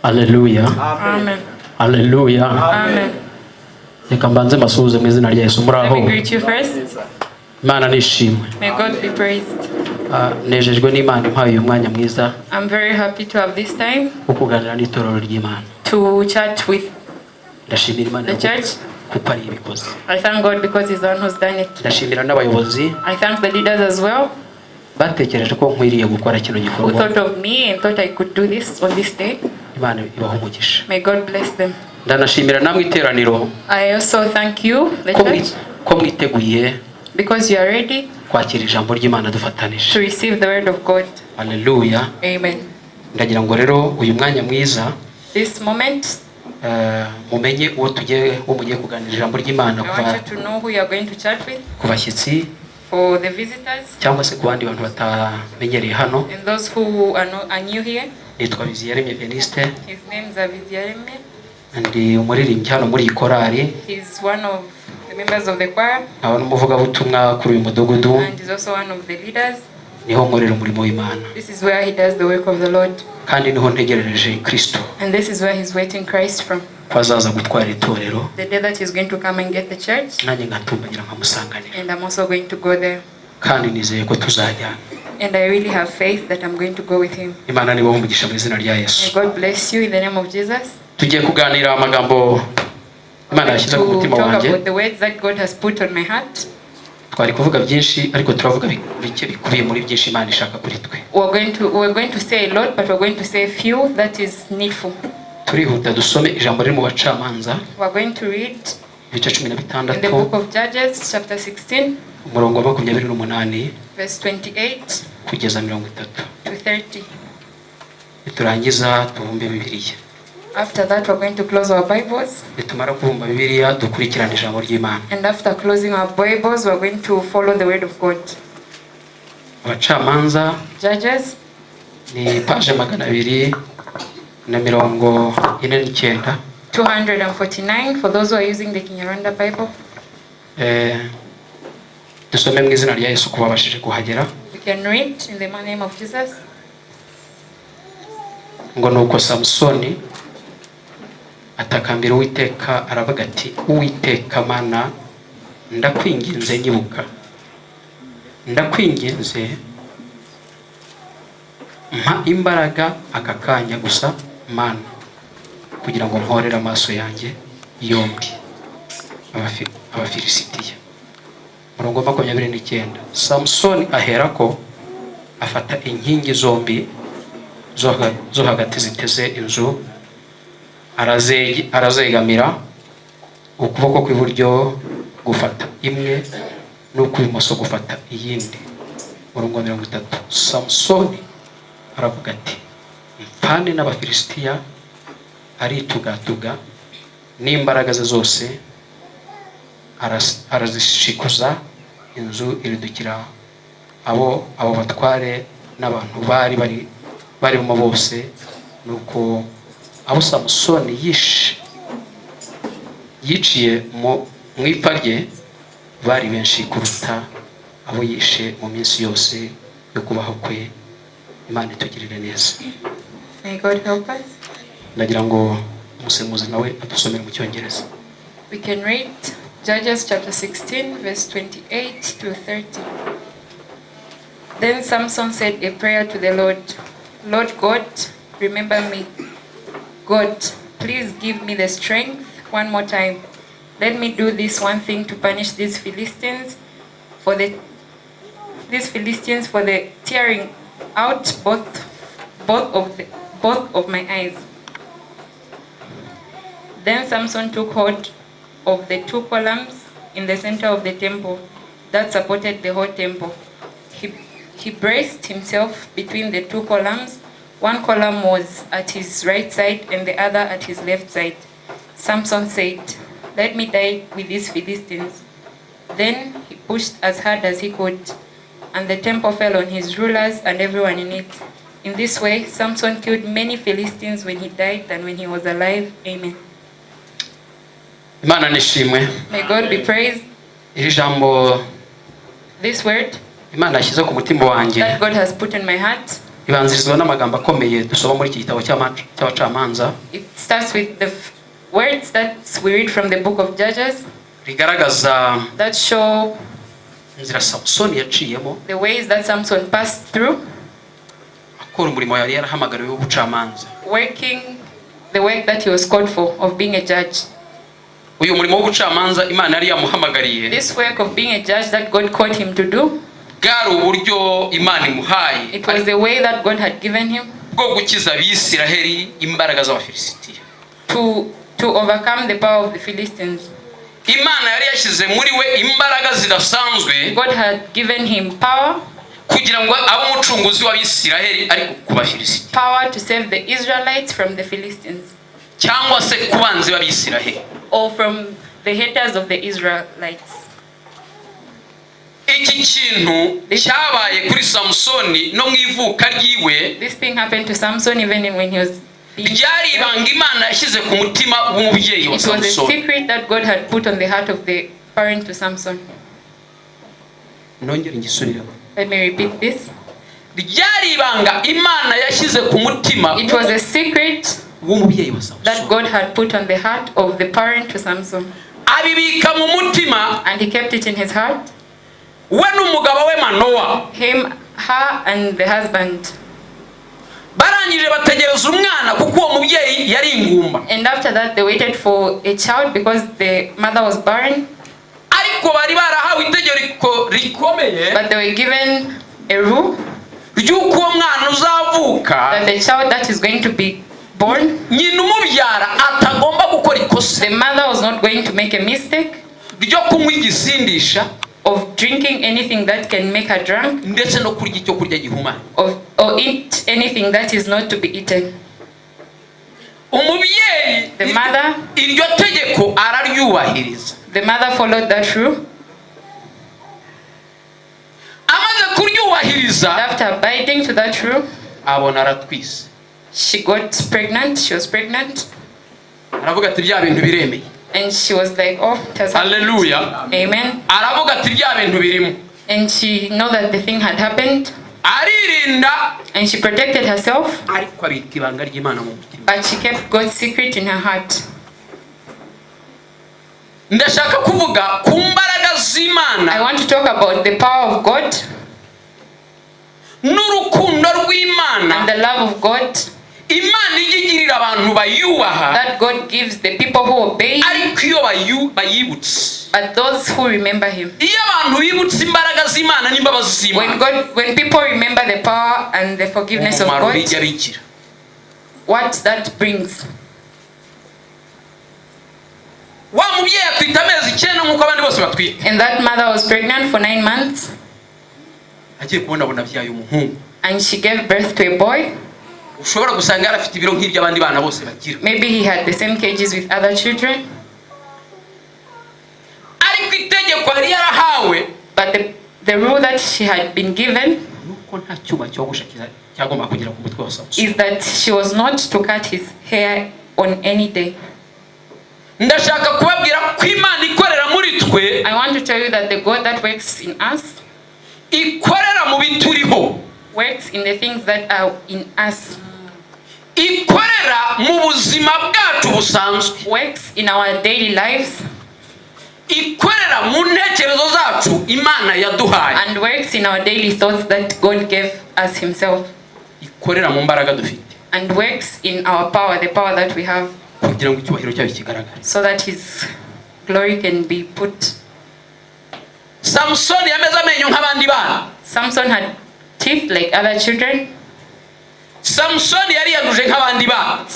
Aleluya. Amen. Aleluya. Amen. Reka mbanze mbasuhuze mu izina rya Yesu. Muri Let aho? me greet you first. Imana nishimwe. May God be praised. Ah, nejejwe n'Imana impaye uyu mwanya mwiza I'm very happy to have this time wo kuganira n'itorero ry'Imana. To chat with Ndashimira Imana the church. Kuko ari ibikoze. I thank God because He's the one who's done it. Ndashimira n'abayobozi I thank the leaders as well batekereje ko nkwiriye gukora kino who gikorwa. Thought of me and thought I could do this on this day. Imana ibaha umugisha. May God bless them. Ndanashimira namwe iteraniro I also thank you, the ko mwi- church, ko mwiteguye because you are ready kwakira ijambo ry'Imana dufatanije. To receive the word of God. Aleluya. Amen. Ndagira ngo rero uyu mwanya mwiza This moment, eh, mumenye uwo tugiye uwo mugiye kuganira ijambo ry'Imana I kuva want you to know who you are going to chat with, ku bashyitsi for the visitors cyangwa se ku bandi bantu batamenyereye hano. And those who are, not, are new here. Nitwa Biziyaremye Veniste. His name is Biziyaremye. Ndi umuririmbyi hano muri iyi korali. He's one of the members of the choir nkaba n'umuvugabutumwa kuri uyu mudugudu. And he's also one of the leaders. Niho nkorera umurimo w'Imana. This is where he does the work of the Lord. Kandi niho ntegerereje Kristo And this is where he's waiting Christ from. Ko azaza gutwara itorero. The day that he's going to come and get the church, nanjye ngatumbagira nkamusanganira. And I'm also going to go there. Kandi nizeye ko tuzajyana. And I really have faith that I'm going to go with him. Imana nibahe umugisha mu izina rya May Yesu. God bless you in the name of Jesus. Tugiye kuganira amagambo Imana I'm yashyize ku going to mutima talk wanjye. About the words that God has put on my heart. Twari kuvuga byinshi ariko turavuga bi- bike bikubiye muri byinshi Imana ishaka kuri twe. We're going to say a lot, but we're going to say a few that is needful. Turihuta dusome ijambo riri mu Bacamanza We're going to read ibice cumi na in the bitandatu book of Judges, chapter 16, umurongo wa makumyabiri n'umunani verse 28 kugeza mirongo itatu. To 30. Niturangiza tubumbe Bibiliya. After that, we're going to close our Bibles. Nitumara kubumba Bibiliya dukurikirane ijambo ry'Imana. And after closing our Bibles, we're going to follow the word of God. Abacamanza Judges, ni paje magana abiri na mirongo ine n'icyenda. 249, for those who are using the Kinyarwanda Bible. Eh, dusome mu izina rya Yesu ku babashije kuhagera. We can read in the name of Jesus. Ngo nuko Samusoni atakambira Uwiteka aravuga ati Uwiteka Mana ndakwinginze nyibuka ndakwinginze mpa imbaraga aka kanya gusa Mana kugira ngo mporere amaso yanjye yombi Abafi- Abafilisitiya. Umurongo wa makumyabiri n'icyenda Samusoni aherako afata inkingi zombi zo haga- zo hagati ziteze inzu arazege- arazegamira ukuboko kw'iburyo gufata imwe n'ukw'ibumoso gufata iyindi. Umurongo wa mirongo itatu Samusoni aravuga ati mpfane n'Abafilisitiya aritugatuga n'imbaraga ze zose aras- arazishikuza inzu iridukira abo abo batware n'abantu bari bari barimo bose. Nuko abo Samusoni yishe yiciye mu mu ipfa rye bari benshi kuruta abo yishe mu minsi yose yo kubaho kwe. Imana itugirire neza. May God help us. Ndagira ngo umusemuzi nawe adusomere mu Cyongereza. We can read Judges chapter 16, verse 28 to 30. Then Samson said a prayer to the Lord. "Lord God, remember me. God, please give me the strength one more time. Let me do this one thing to punish these Philistines for the tearing out both of my eyes." Then Samson took hold of the two columns in the center of the temple that supported the whole temple. He braced himself between the two columns. One column was at his right side and the other at his left side. Samson said, "Let me die with these Philistines." Then he pushed as hard as he could, and the temple fell on his rulers and everyone in it. In this way, Samson killed many Philistines when he died than when he was alive. Amen. Imana nishimwe. May God be praised. Iri jambo This word Imana yashyize ku mutima wanjye that God has put in my heart Ibanzirizwa n'amagambo akomeye dusoma muri iki gitabo cy'Abacamanza It starts with the words that we read from the book of Judges rigaragaza that show inzira Samusoni yaciyemo the ways that Samson passed through, akora umurimo yari yarahamagariwe w'ubucamanza. Working the work that he was called for of being a judge. Uyu murimo w'ubucamanza Imana yari yamuhamagariye This work of being a judge that God called him to do, bwari uburyo Imana imuhaye it was the way that God had given him bwo gukiza Abisiraheli imbaraga z'Abafilisitiya. to overcome the power of the Philistines. Imana yari yashyize muri we imbaraga zidasanzwe God had given him power, kugira ngo abe umucunguzi w'Abisiraheli ariko ku Bafilisitiya power to save the Israelites from the Philistines cyangwa se ku banzi b'Abisiraheli. Or from the haters of the Israelites. Iki kintu cyabaye kuri Samusoni no mu ivuka ryiwe This thing happened to Samson even when he was being ryari ibanga Imana yashyize ku mutima w'umubyeyi wa It was a Samusoni. Secret that God had put on the heart of the parent to Samson. Nongere ngisubiremo. Let me repeat this. Ryari ibanga Imana yashyize ku mutima It was a secret w'umubyeyi wa that Samusoni God had put on the heart of the parent to Samson. Abibika mu mutima And he kept it in his heart, we n'umugabo we Manowa. Him, her, and the husband. Barangije bategereza umwana kuko uwo mubyeyi yari ingumba. And after that, they waited for a child because the mother was barren. Ariko bari barahawe itegeko rikomeye But they were given a rule ry'uko uwo mwana uzavuka that the child that is going to be born, nyina umubyara atagomba gukora ikosa the mother was not going to make a mistake ryo kunywa igisindisha of drinking anything that can make her drunk ndetse no kurya icyo kurya gihumanye. Or eat anything that is not to be eaten. Umubyeyi The mother, iryo tegeko araryubahiriza. The mother followed that rule. Amaze kuryubahiriza And after abiding to that rule, abona aratwise. She got pregnant. She was pregnant. Aravuga ati bya bintu biremeye. And she was like, "Oh, it has happened." Haleluya. Amen. Aravuga ati bya bintu birimo. And she know that the thing had happened. Aririnda And she protected herself, ariko abika ibanga ry'Imana mu mutima. But she kept God's secret in her heart. Ndashaka kuvuga ku mbaraga z'Imana I want to talk about the power of God n'urukundo rw'Imana and the love of God Imana ijya igirira abantu bayubaha that God gives the people who obey Him, ariko iyo bayibutse but those who remember Him. Iyo abantu bibutse imbaraga z'Imana n'imbabazi When z'Imana God, when people remember the power and the forgiveness of umumaro God, bijya bigira. What that brings. Wa mubyeyi atwita amezi 9 nk'uko abandi bose batwita. And that mother was pregnant for 9 months, Agiye kubonabona abyaye umuhungu and she gave birth to a boy. Ushobora gusanga yari afite ibiro nk'iby'abandi bana bose bagira. Maybe he had the same kgs with other children, Ariko itegeko yari yarahawe but the rule that she had been given nuko nta cyuma cyogosha cyagomba kugera ku mutwe wa Samusoni. Is that she was not to cut his hair on any day. Ndashaka kubabwira ko Imana ikorera muri twe I want to tell you that the God that works in us ikorera mu bituriho works in the things that are in us, ikorera mu buzima bwacu busanzwe works in our daily lives, ikorera mu ntekerezo zacu Imana yaduhaye and works in our daily thoughts that God gave us Himself, ikorera mu mbaraga dufite and works in our power, the power that we have, kugira ngo icyubahiro cyayo kigaragare. So that His glory can be put. Samusoni yameze amenyo nk'abandi bana. Samson had teeth like other children. Samusoni yariyanduje nk'abandi bana.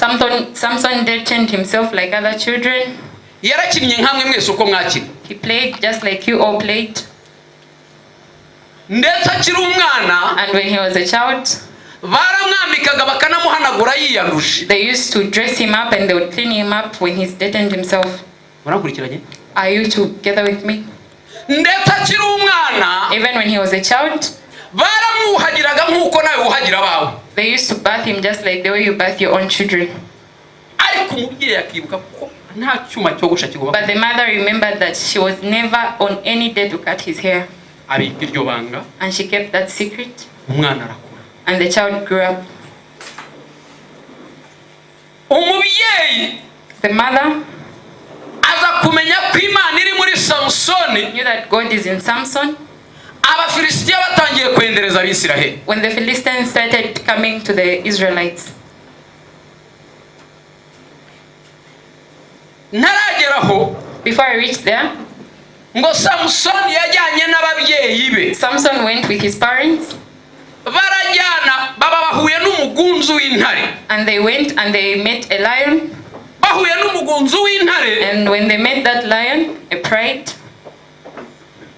Samson dirtened himself like other children. Yarakinnye nkamwe mwese uko mwakina. He played just like you all played. Ndetse akiri umwana And when he was a child, baramwambikaga bakanamuhanagura yiyanduje. They used to dress him up and they would clean him up when he's dirtened himself. Murakurikiranye? Are you together with me? Ndetse akiri umwana Even when he was a child, baramwuhagiraga nk'uko nawe wuhagira abawe. They used to bath him just like the way you bath your own children. Ariko umubyeyi akibuka ko nta cyuma cyogosha kigomba But the mother remembered that she was never on any day to cut his hair. Abika iryo banga. And she kept that secret. Umwana arakura. And the child grew up. Umubyeyi The mother aza kumenya ko Imana iri muri Samusoni knew that God is in Samson Abafilisitiya batangiye kwendereza Abisiraheli. When the Philistines started coming to the Israelites. Ntarageraho, Before I reached there, ngo Samusoni yajyanye n'ababyeyi be. Samson went with his parents Barajyana baba bahuye n'umugunzu w'intare. And they went and they met a lion. Bahuye n'umugunzu w'intare, And when they met that lion, a pride,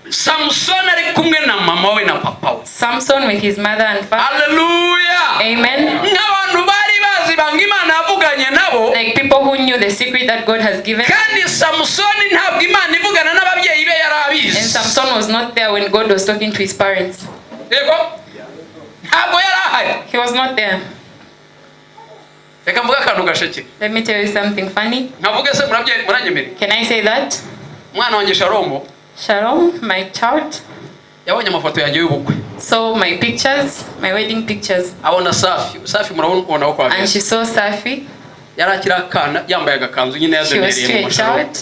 Samusoni ari kumwe na mama we na papa we. Samson with his mother and father. Haleluya. Amen. Nk'abantu bari bazi ibanga Imana yavuganye nabo. Like people who knew the secret that God has given. Kandi Samusoni ntabwo Imana ivugana n'ababyeyi be yari abizi. And Samson was not there when God was talking to his parents. Yego, ntabwo yari ahari. He was not there. Reka mvuge akantu gasheke. Let me tell you something funny. Nkavuge se muranyemereye? Can I say that? Umwana wanjye Shalomo Shalom, my child, yabonye amafoto yanjye y'ubukwe, saw my pictures, my wedding pictures, abona Safi. Safi murabona kwa and she saw Safi. Yari akiri akana yambaye agakanzu nyine She was yadonereye still mu a masharo. child.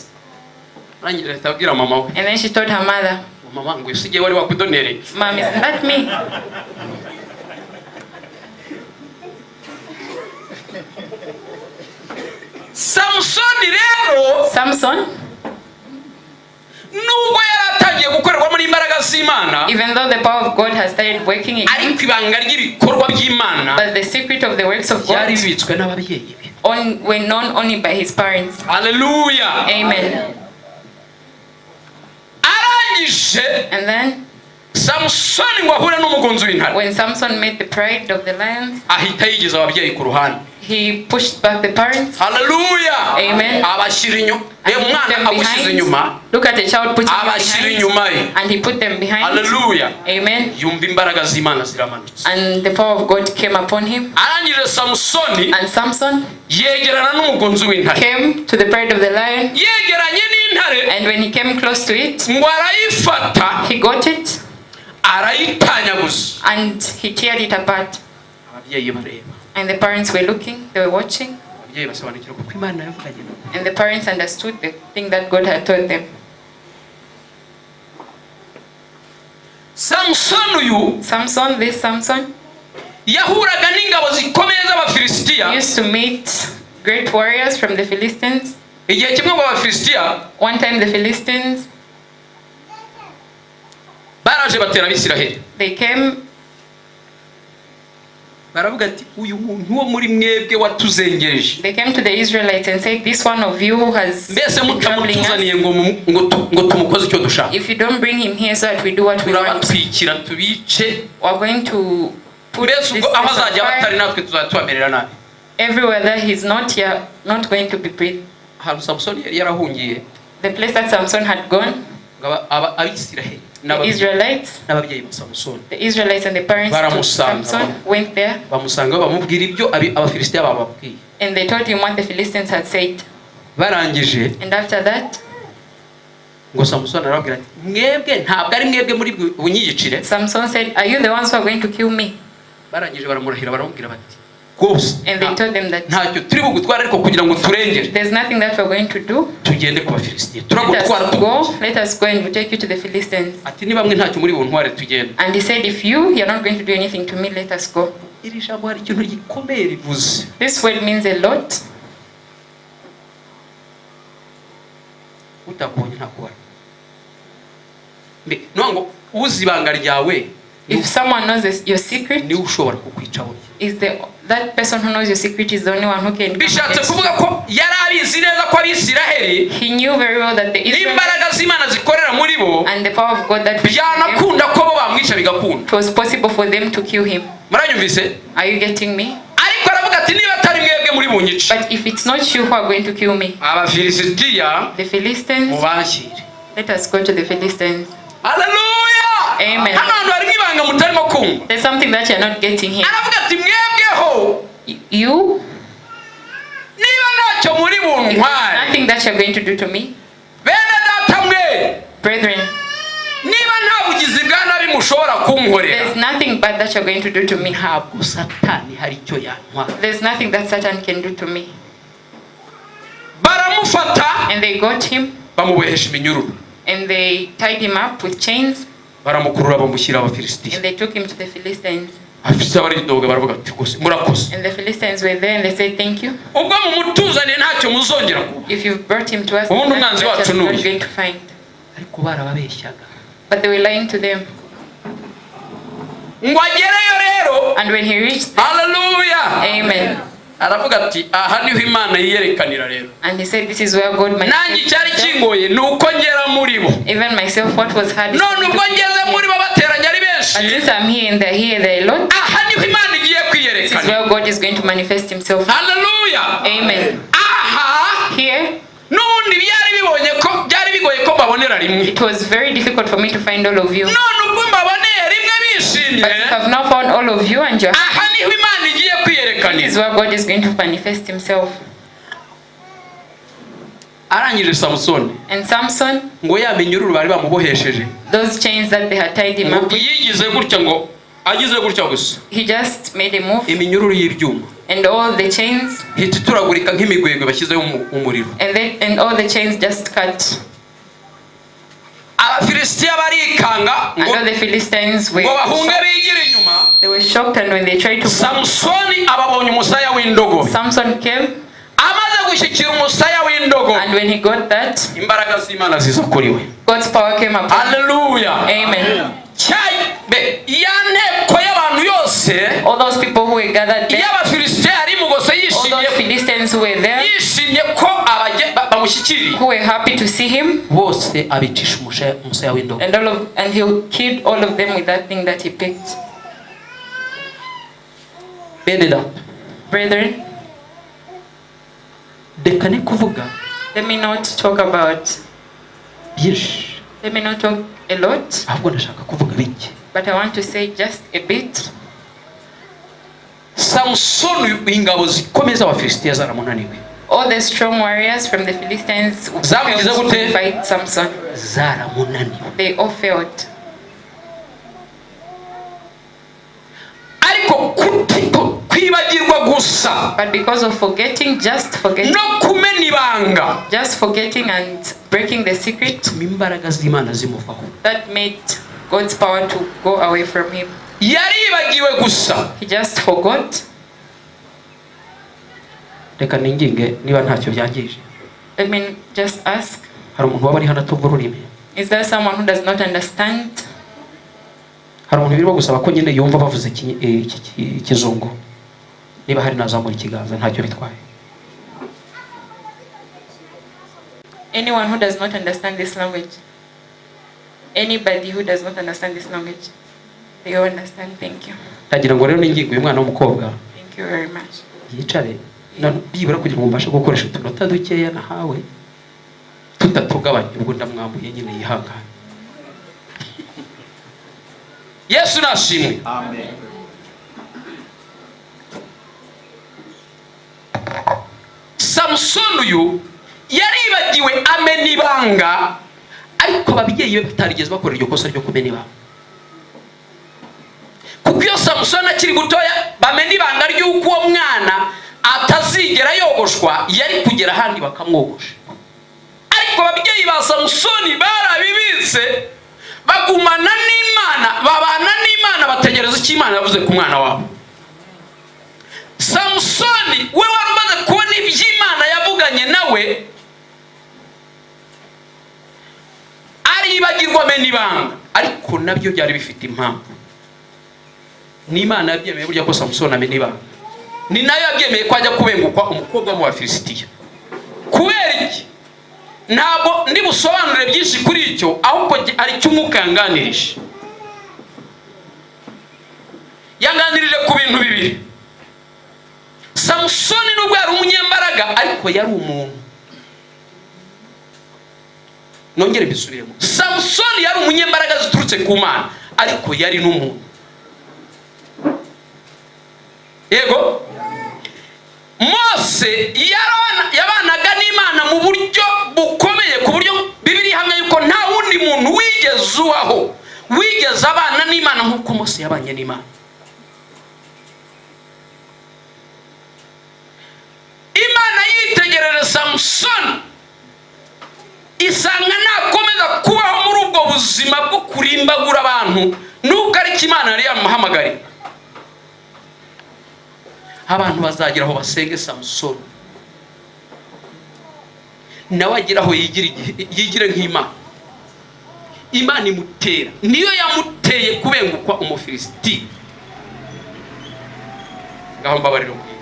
Arangije ahita abwira mama we, And then she told her mother, "Mama, ngo usigaye wari wakudonereye." "Mom, isn't that me?" Samusoni rero, Samson, nubwo yari atangiye gukorerwamo n'imbaraga z'Imana, even though the power of God has started working in him, ariko ibanga ry'ibikorwa by'Imana but the secret of the works of byari God bibitswe n'ababyeyi be. Were known only by his parents. Haleluya. Amen. Arangije, And then, Samusoni ngo ahure n'umugunzu w'intare, when Samson met the pride of the lions, ahita yigiza ababyeyi ku ruhande. He pushed back the parents. Haleluya. Amen. Abashyira inyuma. And Reba he put umwana them agushyize behind. inyuma. Look at a child putting you Abashyira behind. inyuma ye. And he put them behind. Haleluya. Amen. Yumva imbaraga z'Imana ziramanutse. And the power of God came upon him. Arangije Samusoni And Samson yegerana n'umugunzu w'intare. Came to the pride of the lion. Yegeranye n'intare, And when he came close to it, ngo arayifata, he got it arayitanyaguza. And he teared it apart. Ababyeyi bareba. And the parents were looking, they were watching. Ababyeyi basobanukirwa kuko Imana yavuganye nabo. And the parents understood the thing that God had taught them. Samusoni uyu Samson, this Samson, yahuraga n'ingabo zikomeye z'Abafilisitiya. Used to meet great warriors from the Philistines. Igihe kimwe ngo Abafilisitiya One time, the Philistines, baraje batera Abisiraheli. They came. Baravuga ati uyu muntu wo muri mwebwe watuzengereje, They came to the Israelites and said, "This one of you who has mbese been troubling mutamutuzaniye us, ngo mu- ngo tu- ngo tumukoze icyo dushaka, if you don't bring him here so that we do what we want, turabatwikira tubice, we're going to put mbese this ubwo aho place on azajya aba atari fire. natwe tuzajya tubamerera nabi." Everywhere that he's not here, not going to be breathed." Ahantu Samusoni yari yarahungiye, The place that Samson had gone, ngo Abisiraheli the n'ababyeyi Israelites, n'ababyeyi ba Samusoni the Israelites and the parents to baramusanga. Samson went there Bamusanga bamubwira ibyo Abafilisitiya bababwiye. And they told him what the Philistines had said. Barangije, And after that, ngo Samusoni arababwira ati mwebwe ntabwo ari mwebwe muri bunyiyicire. Samson said, "Are you the ones who are going to kill me?" Barangije baramurahira baramubwira bati rwose And they told them that ntacyo turi bugutware ariko kugira ngo turengere, there's nothing that we're going to do. Tugende ku Bafilisitiya, Let turagutwara. us go. Let us go and we'll take you to the Philistines. Ati niba mwe ntacyo muri buntware tugende. And he said, "If you're not going to do anything to me, let us go." Iri jambo hari ikintu gikomeye rivuze. This word means a lot. Utakubonye ntakubara. Mbe nuvuga ngo uzi ibanga ryawe If someone knows your secret, niwe ushobora kukwica burya. Is the that person who knows your secret is the only one who can come Bishatse against you. kuvuga ko yari abizi neza ko Abisiraheli He knew very well that the Israelites n'imbaraga z'Imana zikorera muri bo, and the power of God that was in them, byanakunda ko bo bamwica bigakunda. It was possible for them to kill him. Muranyumvise? Are you getting me? Ariko aravuga ati niba atari mwebwe muri bunyice, But if it's not you who are going to kill me, Abafilisitiya the Philistines, mubanshyire. Let us go to the Philistines. Haleluya. Amen. Hano hantu harimo ibanga mutarimo kumva. There's something that you're not getting here. Aravuga ati mwebweho, You, niba ntacyo muri if there's buntware, nothing that you're going to do to me, bene data mwe, brethren, niba nta bugizi bwa nabi mushobora kunkorera. There's nothing bad that you're going to do to me. Ntabwo Satani hari icyo yantwara. There's nothing that Satan can do to me. Baramufata, And they got him bamubohesha iminyururu, and they tied him up with chains baramukurura, bamushyira Abafilisitiya. And they took him to the Philistines. Abafilisitiya baridoga, baravuga ati rwose murakoze. And the Philistines were there and they said, "Thank you. Ubwo mumutuzaniye ntacyo muzongera kuba. If you've brought him to us, Ubundi there's umwanzi nothing that wacu you're not ni uyu. going to find." Ariko barababeshyaga. But they were lying to them. Ngo agereyo rero, And when he reached them, haleluya, amen. Aravuga ati aha niho Imana yiyerekanira rero. And he said, "This is where God Nanjye manifests icyari himself." kingoye ni uko ngera muri bo. Even myself, what was hard is None ubwo ngeze muri bo bateranye ari benshi, But since I'm here and they're here, they're a lot. Aha niho Imana igiye This is kwiyerekanira. where God is going to manifest himself. Haleluya. Amen. Aha Here, n'ubundi byari bibonye ko byari bigoye ko mbabonera rimwe. It was very difficult for me to find all of you. None ubwo mbaboneye rimwe bishimye, But if I've now found all of you and you're aha niho Imana igiye this kwiyerekanira. Is where God is going to manifest himself. Arangije Samusoni, And Samson, ngo ya minyururu bari bamubohesheje, those chains that they had tied him ngo up with, yigize gutya, ngo agize gutya gusa, he just made a move iminyururu y'ibyuma and all the chains ihita ituragurika nk'imigwegwe bashyizeho umuriro. and all the chains just cut. Abafilisitiya barikanga And ngo all the Philistines were ngo bahunge shocked. bigire inyuma. They were shocked, and when they tried to Samusoni ababonye umusaya w'indogobe. Samson came, Amaze gushyikira umusaya w'indogobe, and when he got that, imbaraga z'Imana ziza kuri we. God's power came upon him. Haleluya. Amen. Cya- ya nteko y'abantu yose All those people who were gathered there, y'Abafilisitiya yari imugose, all yishimye, those Philistines who were there, yishimye ko bamushyikiriye, who were happy to see him, bose abicisha umusaya w'indogobe. and he killed all of them with that thing that he picked. Bene data, Brethren, reka ne kuvuga let me not talk about, byinshi, let me not talk a lot, ahubwo ndashaka kuvuga bike. But I want to say just a bit. Samusoni, ingabo zikomeye z'Abafilisitiya zaramunaniwe. All the strong warriors from the Philistines Zamugize failed gute? To fight Samson. Zaramunaniwe. They all failed. Ariko kwibagirwa gusa, But because of forgetting, just forgetting, no kumena ibanga, just forgetting and breaking the secret, bituma imbaraga z'Imana zimuvaho. That made God's power to go away from him. Yaribagiwe gusa. He just forgot. Reka ninginge niba ntacyo byangije. Let me just ask, Hari umuntu waba ari hano atumva ururimi? Is there someone who does not understand? Hari umuntu birimo gusaba ko nyine yumva bavuze ikizungu? Niba hari nazamura ikiganza, ntacyo bitwaye. Anyone who does not understand this language? Anybody who does not understand this language? They all understand. Thank you. Ndagira ngo rero ninginge uyu mwana w'umukobwa Thank you very much. yicare none byibura kugira ngo mbashe gukoresha utunota dukeya nahawe tutatugabanya. Ubwo ndamwambuye nyine, yihangane. Yesu nashimwe. Amen. Samusoni uyu yaribagiwe amena ibanga, ariko ababyeyi be batarigeze bakora iryo kosa ryo kumena ibanga, kuko iyo Samusoni akiri mutoya bamena ibanga ry'uko uwo mwana atazigera yogoshwa, yari kugera ahandi bakamwogosha. Ariko ababyeyi ba Samusoni barabibitse, bagumana n'Imana, babana n'Imana, bategereza icyo Imana yavuze ku mwana wabo. Samusoni we wari umaze kubona iby'Imana yavuganye nawe, aribagirwa amena ibanga. Ariko nabyo byari bifite impamvu. N'Imana yabyemeye burya ko Samusoni amena ibanga, ni nayo yabyemeye ko ajya kubengukwa umukobwa mu Bafilisitiya. Kubera iki? Ntabwo ndi busobanure byinshi kuri icyo, ahubwo ari cyo Umwuka yanganirije. Yanganirije ku bintu bibiri. Samusoni nubwo yari umunyembaraga, ariko yari umuntu. Nongere mbisubiremo: Samusoni yari umunyembaraga ziturutse ku Mana, ariko yari n'umuntu. Yego, Mose yabanaga n'Imana mu buryo bukomeye, ku buryo Bibiliya ihamya yuko nta wundi muntu wigeze ubaho. Wigeze abana n'Imana nk'uko Mose yabanye n'Imana. Imana yitegereje Samusoni isanga nakomeza kubaho muri ubwo buzima bwo kurimbagura abantu, nubwo ariko Imana yari yamuhamagariye, abantu bazagira aho basenge Samusoni, nawe agira aho yigire nk'Imana. Imana imutera, niyo yamuteye kubengukwa Umufilisiti. Ngaho mbabarira umbwire,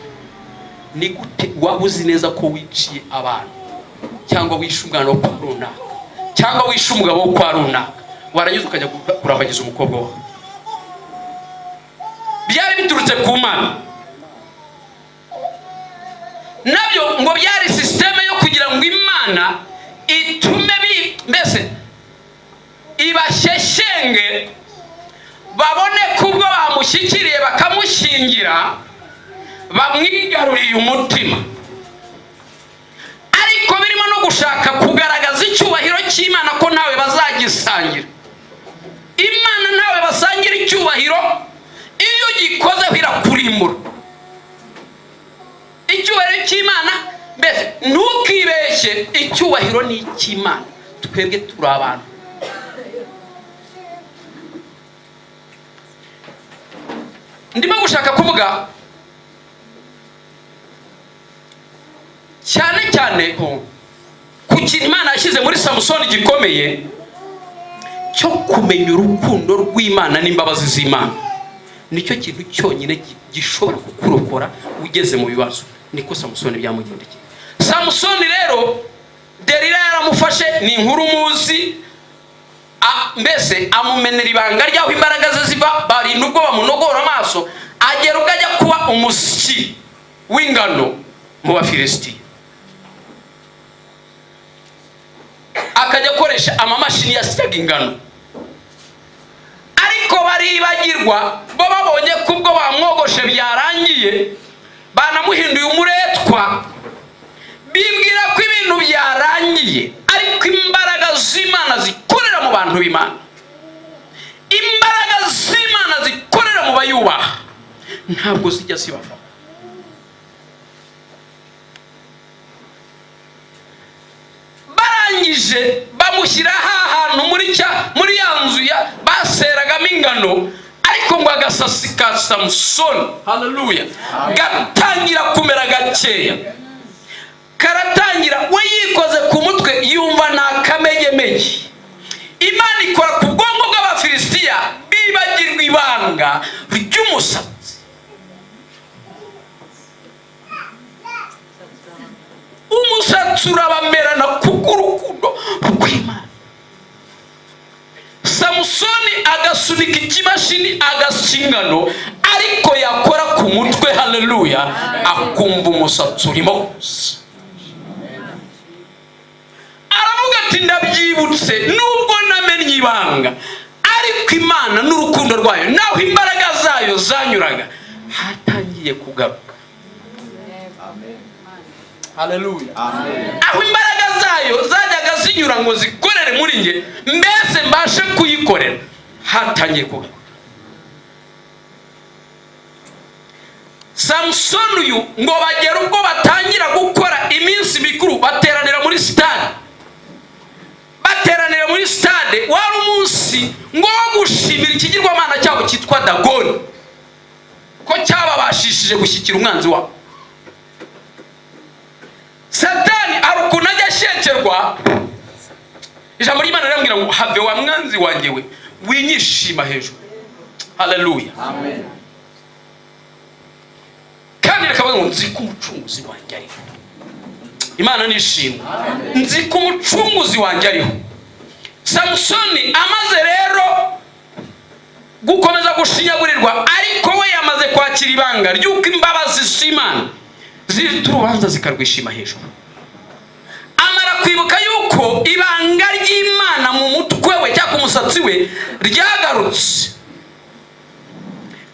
ni gute waba uzi neza ko wiciye abantu, cyangwa wishe umwana wo kwa runaka, cyangwa wishe umugabo wo kwa runaka, warangiza ukajya kurambagiza umukobwa wawe? Byari biturutse ku Mana. Nabyo ngo byari système yo kugira ngo Imana itume mbese ibashyeshyenge, babone ko ubwo bamushyikiriye bakamushyingira bamwigaruriye umutima, ariko birimo no gushaka kugaragaza icyubahiro cy'Imana ko ntawe bazagisangira. Imana ntawe basangira icyubahiro, iyo ugikozeho irakurimbura. Icyubahiro cy'Imana, mbese ntukibeshye, icyubahiro ni icy'Imana, twebwe turi abantu. Ndimo gushaka kuvuga cyane cyane ku kintu Imana yashyize muri Samusoni gikomeye cyo kumenya urukundo rw'Imana n'imbabazi z'Imana. Nicyo kintu cyonyine gishobora kukurokora ugeze mu bibazo. Niko Samusoni byamugendekeye. Samusoni rero Delila yaramufashe, ni inkuru muzi, mbese amumenera ibanga ry'aho imbaraga ze ziva, barinda ubwo bamunogora amaso, agera ubwo ajya kuba umusyi w'ingano mu Bafilisitiya, akajya akoresha amamashini yasyaga ingano. Ariko baribagirwa, bo babonye ko ubwo bamwogoshe byarangiye, banamuhinduye umuretwa, bibwira ko ibintu byarangiye. Ariko imbaraga z'Imana zikorera mu bantu b'Imana, imbaraga z'Imana zikorera mu bayubaha, ntabwo zijya zibavaho. Barangije bamushyira ahantu muri ya nzu baseragamo ingano, ariko ngo agasasi ka Samusoni, haleluya, gatangira kumera gakeya, karatangira. We yikoze ku mutwe yumva nta kamegemege. Imana ikora ku bwonko bw'Abafilisitiya, bibagirwa ibanga ry'umusatsi. Umusatsi urabamerana kubw'urukundo rw'Imana. Samusoni agasunika ikimashini agasya ingano, ariko yakora ku mutwe, haleluya, akumva umusatsi urimo kuza. Aravuga ati ndabyibutse, nubwo namenye ibanga, ariko Imana n'urukundo rwayo, naho imbaraga zayo zanyuraga, hatangiye kugaruka. Haleluya. Aho imbaraga zayo zajyaga zinyura ngo zikorere muri nge, mbese mbashe kuyikorera, hatangiye kugaruka. Samusoni uyu ngo bagera ubwo batangira gukora iminsi mikuru, bateranira muri stade. Bateranira muri stade, wari umunsi ngo wo gushimira ikigirwamana cyabo cyitwa Dagoni, ko cyababashishije gushyikira umwanzi wabo. Satani hari ukuntu ajya ashekerwa. Ijambo ry'Imana rirambwira ngo have wa mwanzi wanjye we, winyishima hejuru. Haleluya. Amen. Kandi rekavuga ngo nzi ko umucunguzi wanjye ariho. Imana nishimwe. Nzi ko umucunguzi wanjye ariho. Samusoni amaze rero gukomeza gushinyagurirwa, ariko we yamaze kwakira ibanga ry'uko imbabazi z'Imana zifite urubanza zikarwishima hejuru. Amara kwibuka yuko ibanga ry'Imana mu mutwe we cyangwa ku musatsi we ryagarutse,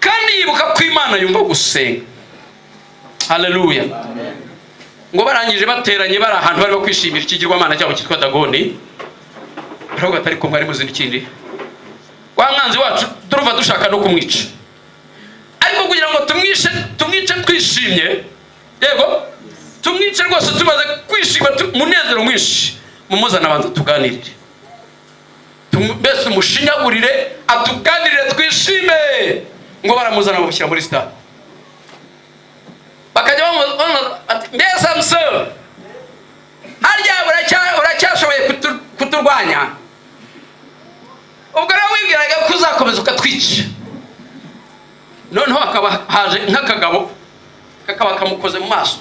kandi yibuka ko Imana yumva gusenga. Haleluya. Ngo barangije bateranye bari ahantu barimo kwishimira ikigirwamana cyabo cyitwa Dagoni, baravuga ati ariko mwari muzi n'ikindi, wa Wa mwanzi wacu turumva dushaka no kumwica, ariko kugira ngo tumwice twishimye, yego, tumwice rwose tumaze kwishima, umunezero mwinshi, mumuzane abanza tuganirire. Mbese umushinyagurire, atuganirire, twishime. Ngo baramuzana, bamushyira muri stade, bakajya bamubaza ati: "Mbe Samusoni, harya uracyashoboye kuturwanya? Ubwo rero wibwiraga ko uzakomeza ukatwica." Noneho hakaba haje nk'akagabo, kakaba kamukoze mu maso,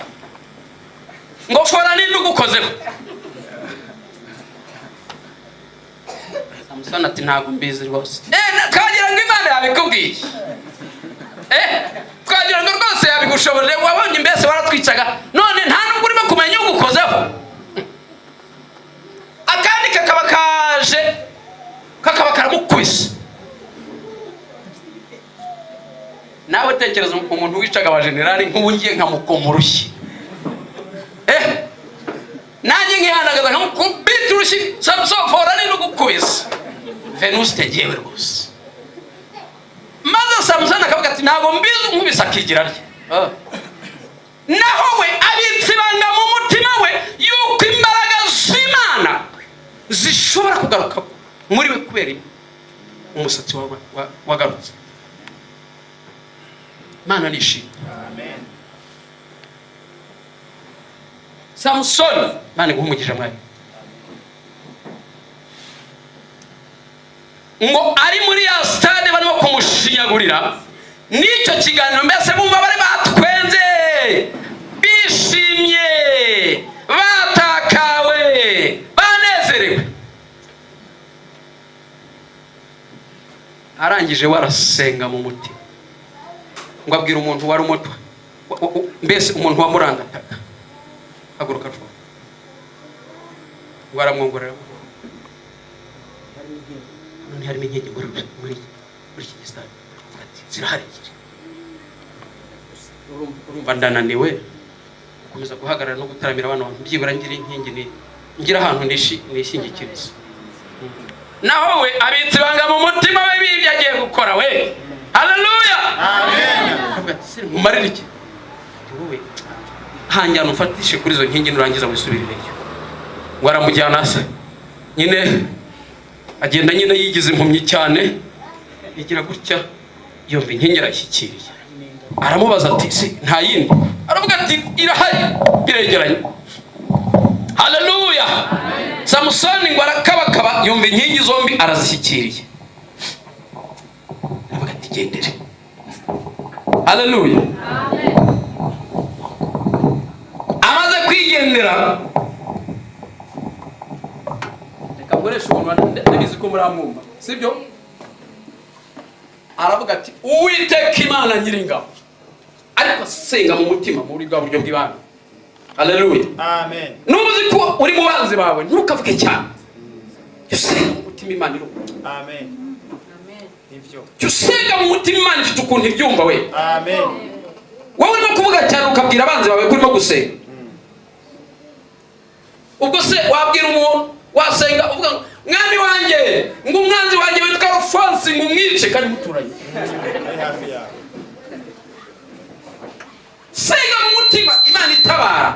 ngo: "Fora, ninde ugukozeho?" Samusoni ati: "Ntabwo mbizi rwose." "Twagira ngo Imana yabikubwiye, twagira ngo rwose yabigushoboje. Wabonye mbese waratwicaga, none nta nubwo urimo kumenya ugukozeho." Akandi kakaba kaje, kakaba karamukubise. Nawe tekereza umuntu wicaga abajenerali, nk'ubu ngiye nkamukoma urushyi, nanjye nkihandagaza nkamukubita urushyi: "Samusoni, fora, ni n'ugukubise?" Venuste yewe rwose. Maze Samusoni akavuga ati: "Ntabwo mbizi unkubise." Akigira atya. Naho we abitse ibanga mu mutima we yuko imbaraga z'Imana zishobora kugaruka muri we kubera umusatsi wagarutse. Imana nishimye. Samusoni, Imana iguhe umugisha mwari. Ngo ari muri ya stade barimo kumushinyagurira n'icyo kiganiro, mbese bumva bari batwenze, bishimye, batakawe, banezerewe. Arangije we arasenga mu mutima, ngo abwira umuntu wari umutwe, mbese umuntu wamurangataga: "Haguruka vuba." Ngo aramwongorera. None harimo inkingi muri iki gisitade? Ati: "Zirahari ebyiri." "Urumva ndananiwe gukomeza guhagarara no gutaramira abana bantu, byibura ngira inkingi, ni ngira ahantu nishingikiriza." Naho we abitse ibanga mu mutima we bibyo agiye gukora we. Haleluya! Avuga ati: "Se nkumarire iki?" Ati: "Wowe hanjyana umfatishe kuri izo nkingi, nurangiza wisubirireyo." Ngo aramujyana se nyine, agenda nyine yigize impumyi cyane, igira gutya yumva inkingi arayishyikiriye. Aramubaza ati: "Se nta yindi?" Aravuga ati: "Irahari, biregeranye." Haleluya! Samusoni ngo arakabakaba, yumva inkingi zombi arazishyikiriye, aravuga ati: "Gendere." Haleluya! Amaze kwigendera, reka nkoreshe umuntu, ndabizi ko muramwumva, sibyo? Aravuga ati: "Uwiteka Imana Nyiringabo." Ariko asenga mu mutima muri bwa buryo bw'ibanga. Haleluya! Amen. Nuba uzi ko uri mu banzi bawe, ntukavuge cyane. Jya usenga mu mutima, Imana irumva. Amen. Nivyo. Jya usenga mu mutima, Imana ifite ukuntu ibyumva we. Amen. Wowe urimo kuvuga cyane, ukabwira abanzi bawe ko urimo gusenga. Ubwo se wabwira umuntu, wasenga uvuga ngo: "Mwami wanjye, ngo umwanzi wanjye witwa Alphonse, ngo umwice," kandi muturanye? Ari hafi yawe. Senga mu mutima, Imana itabara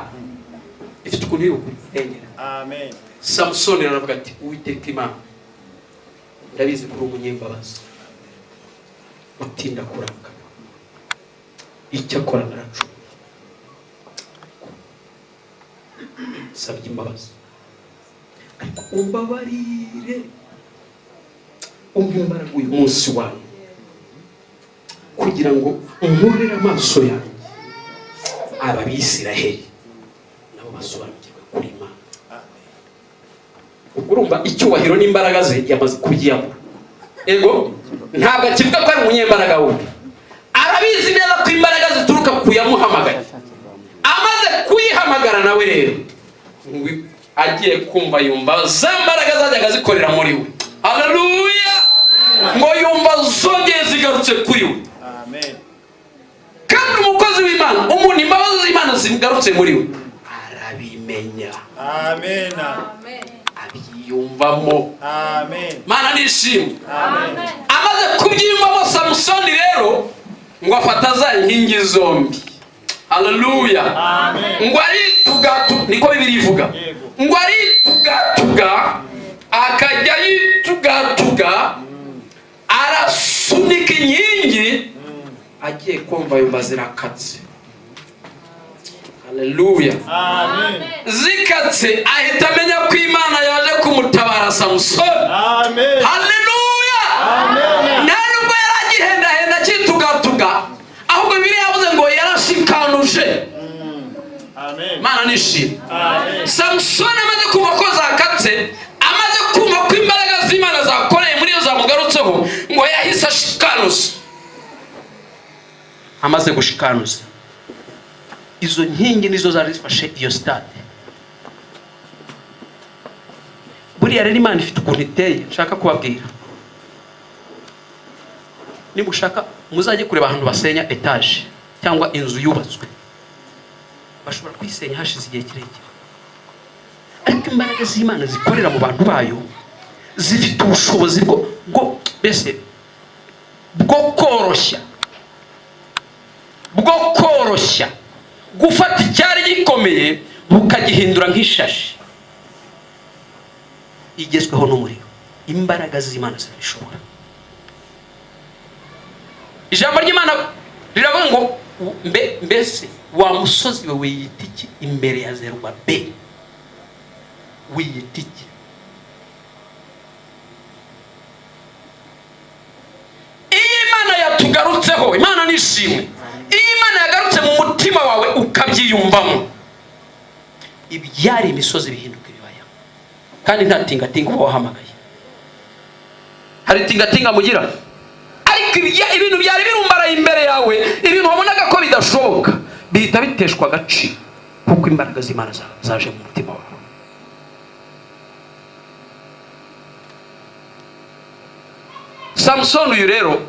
ifite ukuntu iri bukurengera. Amen. Samusoni aravuga ati: "Uwiteka Imana, ndabizi kuri umunyembabazi utinda kurakara, icyakora naracumuye, nsabye imbabazi, ariko umbabarire, umpe imbaraga uyu munsi wayo kugira ngo nkorere amaso yanjye aba Bisiraheli, nabo basobanukirwe kuri Imana." Ubwo urumva icyubahiro n'imbaraga ze yamaze kubyiyambura. Ego, ntabwo akivuga ko ari umunyembaraga we, arabizi neza ko imbaraga zituruka ku yamuhamagaye. Amaze kuyihamagara nawe rero, ngo agiye kumva yumva za mbaraga zajyaga zikorera muri we, haleluya, ngo yumva zongeye zigarutse kuri we. Amen. Kandi umukozi w'Imana, umuntu imbabazi z'Imana zigarutse muri we, arabimenya. Amen. Abyiyumvamo. Abyiyumvamo. Amen. Mana nishimwe. Amen. Amaze kubyiyumvamo, Samusoni rero ngo afata za nkingi zombi, haleluya. Amen. Ngo aritugatu, niko Bibiliya ivuga. Yego. Ngo aritugatuga, akajya yitugatuga, arasunika inkingi, agiye kumva yumva zirakatse, haleluya. Amen. Zikatse, ahita amenya ko Imana yaje kumutabara Samusoni. Amen. Haleluya. Amen. Nta nubwo yari agihendahenda akitugatuga, ahubwo Bibiliya yavuze ngo yarashikanuje. Amen. Imana nishimwe. Amen. Samusoni amaze kumva ko zakatse, amaze kumva ko imbaraga z'Imana zakoreye muri iyo zamugarutseho, ngo yahise ashikanuza. Amaze gushikanuza izo nkingi, nizo zari zifashe iyo sitade. Buriya rero Imana ifite ukuntu iteye. Nshaka kubabwira, nimushaka muzajye kureba ahantu basenya etaje cyangwa inzu yubatswe. Bashobora kuyisenya hashize igihe kirekire, ariko imbaraga z'Imana zikorera mu bantu bayo zifite ubushobozi bwo mbese bwo koroshya gufata icyari gikomeye bukagihindura nk'ishashi igezweho n'umuriro. Imbaraga z'Imana zirabishobora. Ijambo ry'Imana riravuga ngo mbese wa musozi we, wiyita iki imbere ya Zerubabeli? Wiyita iki? Iyo Imana yatugarutseho, Imana nishimwe, iyo Imana yagarutse mu mutima wawe ukabyiyumvamo, ibyari imisozi bihinduka ibibaya, kandi nta tingatinga uba wahamagaye. Hari tingatinga mugira? Ariko ibintu byari birumbaraye imbere yawe, ibintu wabonaga ko bidashoboka, bihita biteshwa agaciro kuko imbaraga z'Imana zaje mu mutima wawe. Samusoni uyu rero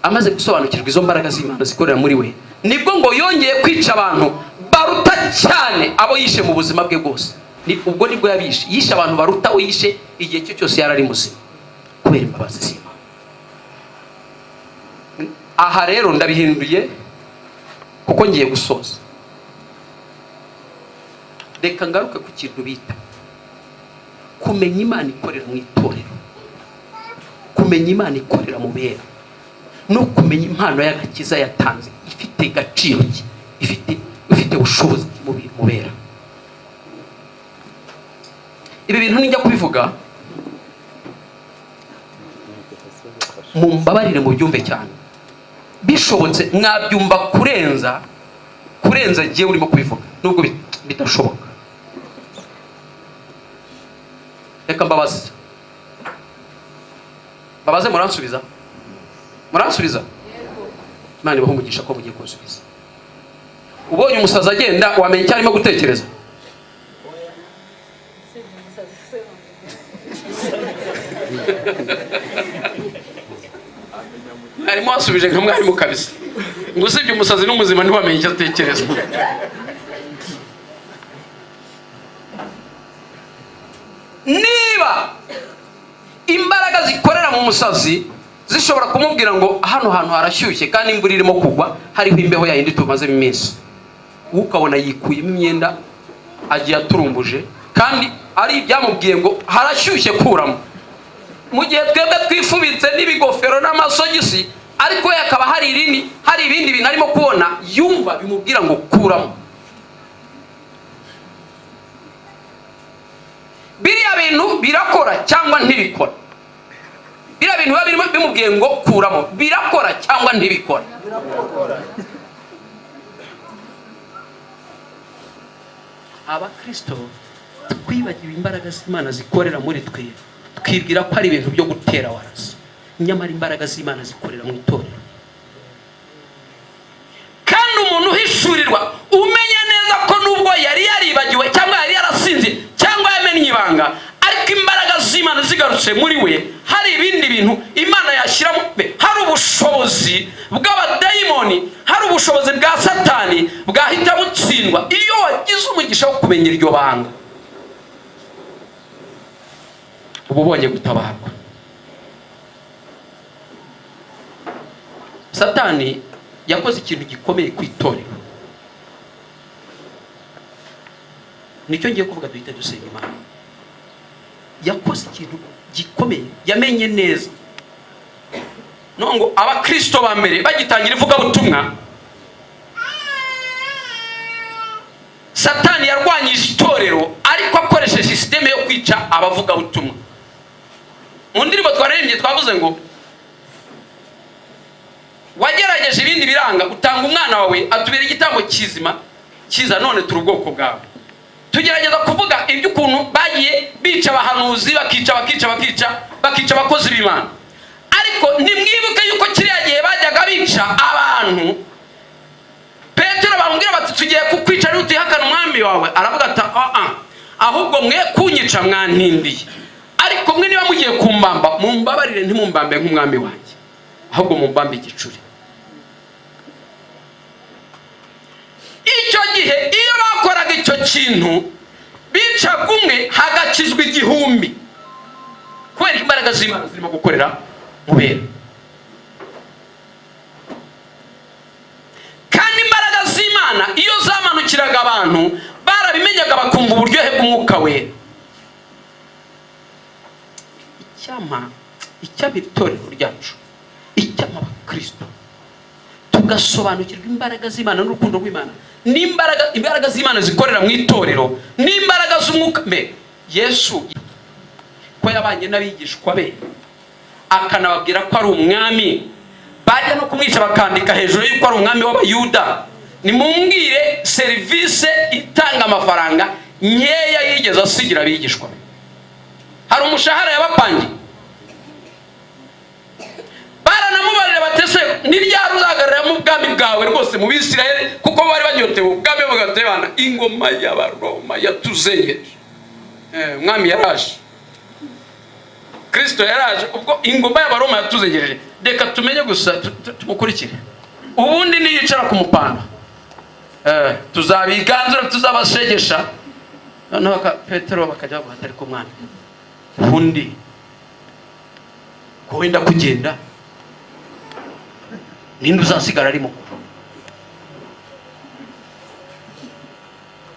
amaze gusobanukirwa izo mbaraga z'Imana zikorera muri we, nibwo ngo yongeye kwica abantu baruta cyane abo yishe mu buzima bwe bwose. Ubwo nibwo yabishe, yishe abantu baruta abo yishe igihe cye cyose yari ari muzima, kubera imbabazi z'Imana. Aha rero ndabihinduye kuko ngiye gusoza. Reka ngaruke ku kintu bita kumenya Imana ikorera mu itorero, kumenya Imana ikorera mu bera, no kumenya impano y'agakiza yatanze ifite gaciro ki, ifite ubushobozi ki mu bera. Ibi bintu nijya kubivuga, mumbabarire mubyumve cyane. Bishobotse mwabyumva kurenza jyewe urimo kubivuga, nubwo bidashoboka. Reka mbabaze, mbabaze, muransubiza? Muransubiza? Imana ibahe umugisha ko mugiye kunsubiza. Ubonye umusazi agenda, wamenya icyo arimo gutekereza? Mwarimu wasubije nka mwarimu kabisa, ngo usibye umusazi n'umuzima ntiwamenye icyo atekereza. Niba imbaraga zikorera mu musazi zishobora kumubwira ngo hano hantu harashyushye kandi imvura irimo kugwa, hariho imbeho yayindi tumazemo iminsi, ukabona yikuyemo imyenda agiye aturumbuje, kandi ari ibyamubwiye ngo harashyushye kuramo, mu gihe twebwe twifubitse n'ibigofero n'amasogisi, ariko we hakaba hari ibindi bintu arimo kubona yumva bimubwira ngo kuramo. Biriya bintu birakora cyangwa ntibikora? Biriya bintu biba birimo bimubwiye ngo kuramo, birakora cyangwa ntibikora? Abakristo twibagiwe imbaraga z'Imana zikorera muri twe, twibwira ko ari ibintu byo gutera warasa, nyamara imbaraga z'Imana zikorera mu itorero. Kandi umuntu uhishurirwa umenya neza ko nubwo yari yaribagiwe cyangwa yari yarasinze cyangwa yamennye ibanga, ariko imbaraga z'Imana zigarutse muri we, hari ibindi bintu Imana yashyiramo, hari ubushobozi bw'abadayimoni, hari ubushobozi bwa Satani bwahita butsindwa iyo wagize umugisha wo kumenya iryo banga. Uba ubonye gutabarwa. Satani yakoze ikintu gikomeye ku itorero, nicyo ngiye kuvuga, duhita dusenga Imana. Yakoze ikintu gikomeye, yamenye neza no ngo abakristo ba mbere bagitangira ivugabutumwa, Satani yarwanyije itorero, ariko akoresheje système yo kwica abavugabutumwa. Mu ndirimbo twaririmbye twavuze ngo wagerageje ibindi biranga, utanga umwana wawe atubera igitambo kizima cyiza, none turi ubwoko bwawe. Tugerageza kuvuga iby'ukuntu bagiye bica abahanuzi, bakica, bakica, bakica, bakica abakozi b'Imana. Ariko nimwibuke yuko kiriya gihe bajyaga bica abantu, Petero bamubwira bati: "Tugiye kukwica nutihakana umwami wawe." Aravuga ati: "Ah ah, ahubwo mwe kunyica mwantindiye, ariko mwe niba mugiye kumbamba, mumbabarire, ntimumbambe nk'umwami wanjye, ahubwo mumbambe igicuri." Icyo gihe iyo bakoraga icyo kintu, bicaga umwe hagakizwa 1000, kubera imbaraga z'Imana zirimo gukorera mu bera. Kandi imbaraga z'Imana iyo zamanukiraga abantu, barabimenyaga, bakumva uburyohe bw'Umwuka Wera. Icyampa itorero ryacu, icyampa abakristo tugasobanukirwa imbaraga z'Imana n'urukundo rw'Imana n'imbaraga, imbaraga z'Imana zikorera mu itorero n'imbaraga z'umwuka. Mbe Yesu ko yabanye n'abigishwa be, akanababwira ko ari umwami, bajya no kumwica bakandika hejuru y'uko ari umwami w'Abayuda, nimumbwire serivisi itanga amafaranga nkeya yigeze asigira abigishwa be? Hari umushahara yabapangiye? Baranamubarira batese: "Ni ryari uzagaruriramo ubwami bwawe rwose mu Bisirayeli?" Kuko bari banyotewe ubwami, bavuga bati: "Bana, ingoma y'Abaroma yatuzengereje." Umwami yaraje, Kristo yaraje. "Ubwo ingoma y'Abaroma yatuzengereje, reka tumenye gusa tumukurikire. Ubundi niyicara ku mupanda, tuzabiganzura, tuzabashegesha." Noneho Petero bakajya bavuga ati: "Ariko mwana, ubundi ko wenda kugenda, ninde uzasigara ari mukuru?"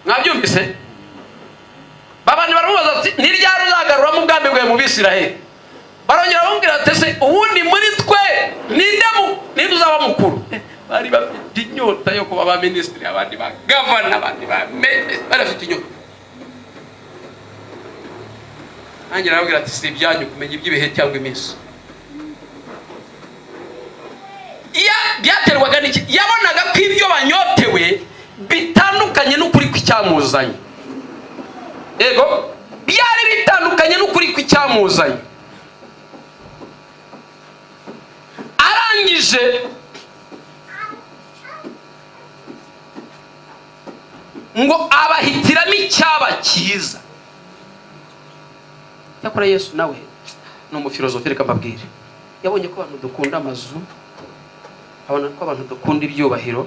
Mwabyumvise? Babandi baramubaza ati: "Ni ryari uzagaruramo ubwami bwawe mu Bisiraheli?" Barongera bamubwira ati: "Ese ubundi muri twe ninde uzaba mukuru?" Bari bafite inyota yo kuba ba minisitiri, abandi ba gavana, abandi ba bari bafite inyota. Nanjye arababwira ati: "Si ibyanyu kumenya iby'ibihe cyangwa iminsi." Byaterwaga n'iki? Yabonaga ko ibyo banyotewe bitandukanye n'ukuri kw'icyamuzanye. Yego, byari bitandukanye n'ukuri kw'icyamuzanye. Arangije ngo abahitiramo icyaba cyiza. Cyakora Yesu nawe ni umufilozofi, reka mbabwire. Yabonye ko abantu dukunda amazu, abona ko abantu dukunda ibyubahiro,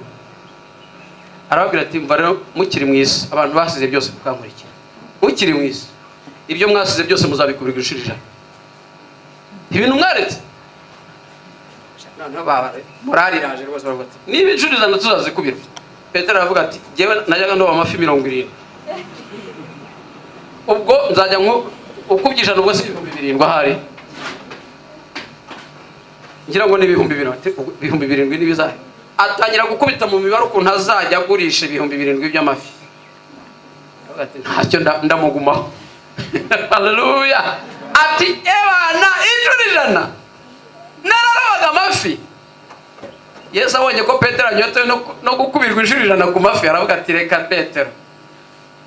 arababwira ati: "Mva rero, mukiri mu isi, abantu basize byose mukankurikira, mukiri mu isi, ibyo mwasize byose muzabikubirwa inshuro 100, ibintu mwaretse." Noneho morali iraje rwose, baravuga ati: "Niba inshuro 100 tuzazikubirwa." Petero aravuga ati: "Jyewe najyaga ndoba amafi 70, ubwo nzajya nko ukubye 100, ubwo si 7000 ahari?" Ngira ngo ni 7000. Ati: "7000 n'ibizahe?" Atangira gukubita mu mibare ukuntu azajya agurisha 7000 by'amafi. Aravuga ati: "Ntacyo, ndamugumaho." Haleluya! Ati: "Ebana, inshuro 100 nararobaga amafi." Yesu abonye ko Petero anyotewe no gukubirwa inshuro 100 ku mafi, aravuga ati: "Reka Petero,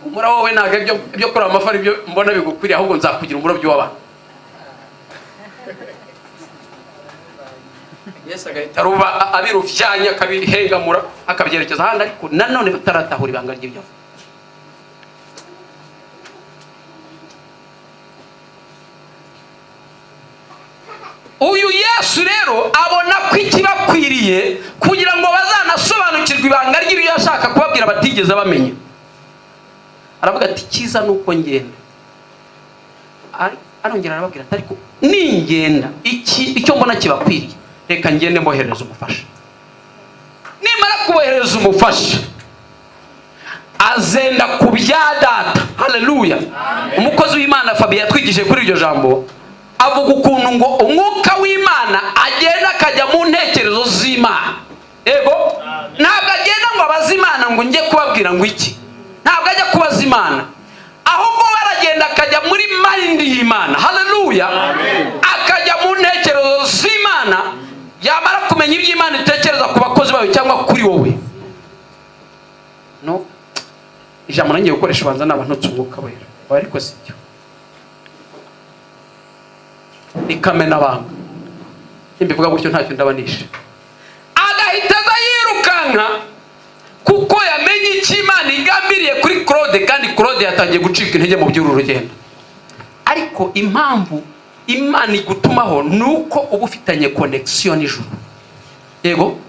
umura wowe ntabwo ibyo kuroba amafi ari byo mbona bigukwiriye, ahubwo nzakugira umurobyi w'abantu." Yesu agahita aruba abiruvyanya, akabihengamura, akabyerekeza ahandi, ariko nanone bataratahura ibanga ry'ibyo avuga. Uyu Yesu rero abona ko ikibakwiriye kugira ngo bazanasobanukirwe ibanga ry'ibyo yashaka kubabwira batigeze bamenya, aravuga ati: "Cyiza ni uko ngenda." Arongera arababwira ati: "Ariko ningenda, iki icyo mbona kibakwiriye, reka ngende mboherereza umufasha. Nimara kuboherereza umufasha, azenda ku bya Data." Haleluya! Umukozi w'Imana Fabien yatwigishije kuri iryo jambo, avuga ukuntu ngo Umwuka w'Imana agenda akajya mu ntekerezo z'Imana. Ego, ntabwo agenda ngo abaze Imana ngo njye kubabwira ngo iki. Ntabwo ajya kubaza Imana, ahubwo we aragenda akajya muri mind y'Imana. Haleluya! Akajya mu ntekerezo z'Imana, yamara kumenya ibyo Imana itekereza ku bakozi bayo cyangwa kuri wowe. No ijambo nangiye gukoresha, ubanza naba ntutse Umwuka Wera, ariko si byo, ni kamenabanga. Nimbivuga gutyo ntacyo ndaba nishe. Agahita aza yirukanka kuko yamenye icyo Imana igambiriye kuri Claude, kandi Claude yatangiye gucika intege mu by'uru rugendo. Ariko impamvu Imana igutumaho ni uko uba ufitanye connexion n'ijuru. Yego,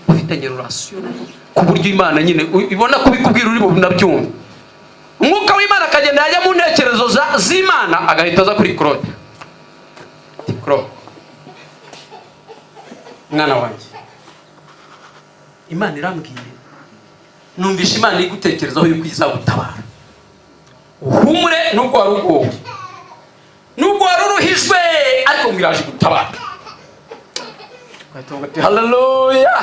ufitanye relation ku buryo Imana nyine ibona kubikubwira uri bunabyumva. Umwuka w'Imana akagenda, yajya mu ntekerezo z'Imana, agahita aza kuri Claude ati: "Claude, mwana wanjye, Imana irambwiye, numvisha Imana igutekerezaho yuko izagutabara. Uhumure, nubwo wari ugowe, nubwo wari uruhijwe, ariko ngo iraje gutabara." Ugahita uvuga ati: "Haleluya,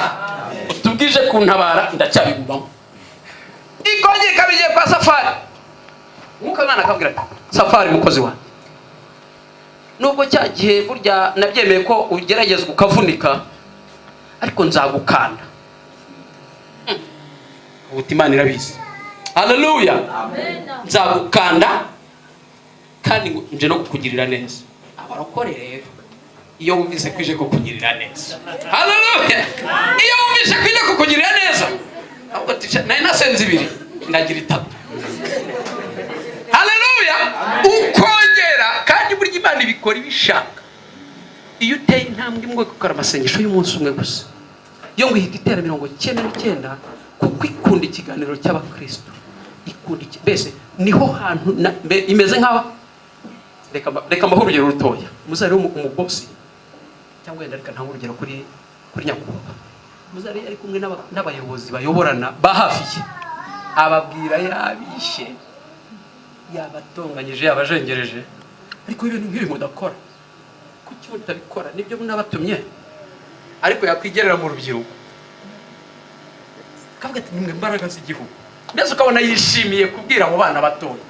utubwije kuntabara ndacyabigumamo." Ikongera ikaba igiye kwa Safari. Umwuka w'Imana akabwira ati: "Safari, mukozi wanjye, nubwo cya gihe burya nabyemeye ko ugeragezwa ukavunika, ariko nzagukanda." Ubuti Imana irabizi. Haleluya! "Nzagukanda kandi ngo nje no kukugirira neza." Abarokore rero, iyo wumvise ko ije kukugirira neza, haleluya, iyo wumvise ko ije kukugirira neza, ahubwo ati: "Nari nasenze ibiri, ndagira itatu." Haleluya! Ukongera. Kandi burya Imana ibikora ibishaka. Iyo uteye intambwe imwe gukora amasengesho y'umunsi umwe gusa, yo ngo ihita itera 99, kuko ikunda ikiganiro cy'abakristo. Ikunda iki mbese niho hantu imeze nk'aho, reka mbahe urugero rutoya. Muzari umubosi, cyangwa wenda reka ntange urugero kuri nyakubahwa muzari, ari kumwe n'abayobozi bayoborana ba hafi ye, ababwira yabishe, yabatonganyije, yabajengereje: "Ariko ibintu nk'ibi mudakora, kuki mutabikora? Nibyo nabatumye." Ariko yakwigerera mu rubyiruko akavuga ati: "Nimwe mbaraga z'igihugu." Mbese ukabona yishimiye kubwira abo bana batoya.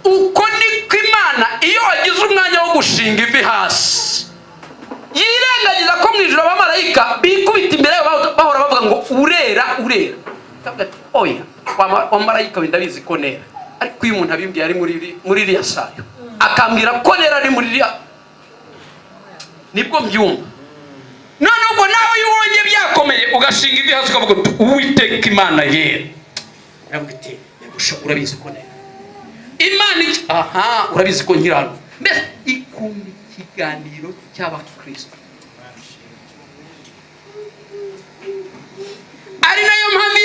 Uko niko Imana, iyo wagize umwanya wo gushinga ivi hasi, yirengagiza ko mu ijoro abamarayika bikubita imbere yabo, bahora bavuga ngo: "Urera, urera." Akavuga ati: "Oya, wa marayika we, ndabizi ko nera, ariko iyo umuntu abimbwiye ari muri iriya sayo, akambwira ko nera ari muri iriya, nibwo mbyumva." None ubwo nawe iyo ubonye byakomeye, ugashinga ivi hasi, ukavuga uti: "Uwiteka Imana yera," iravuga iti: "Nyagusha, urabizi ko nera. Imana iki, aha, urabizi ko nkirano." Mbese ikunda ikiganiro cy'abakristo, ari nayo mpamvu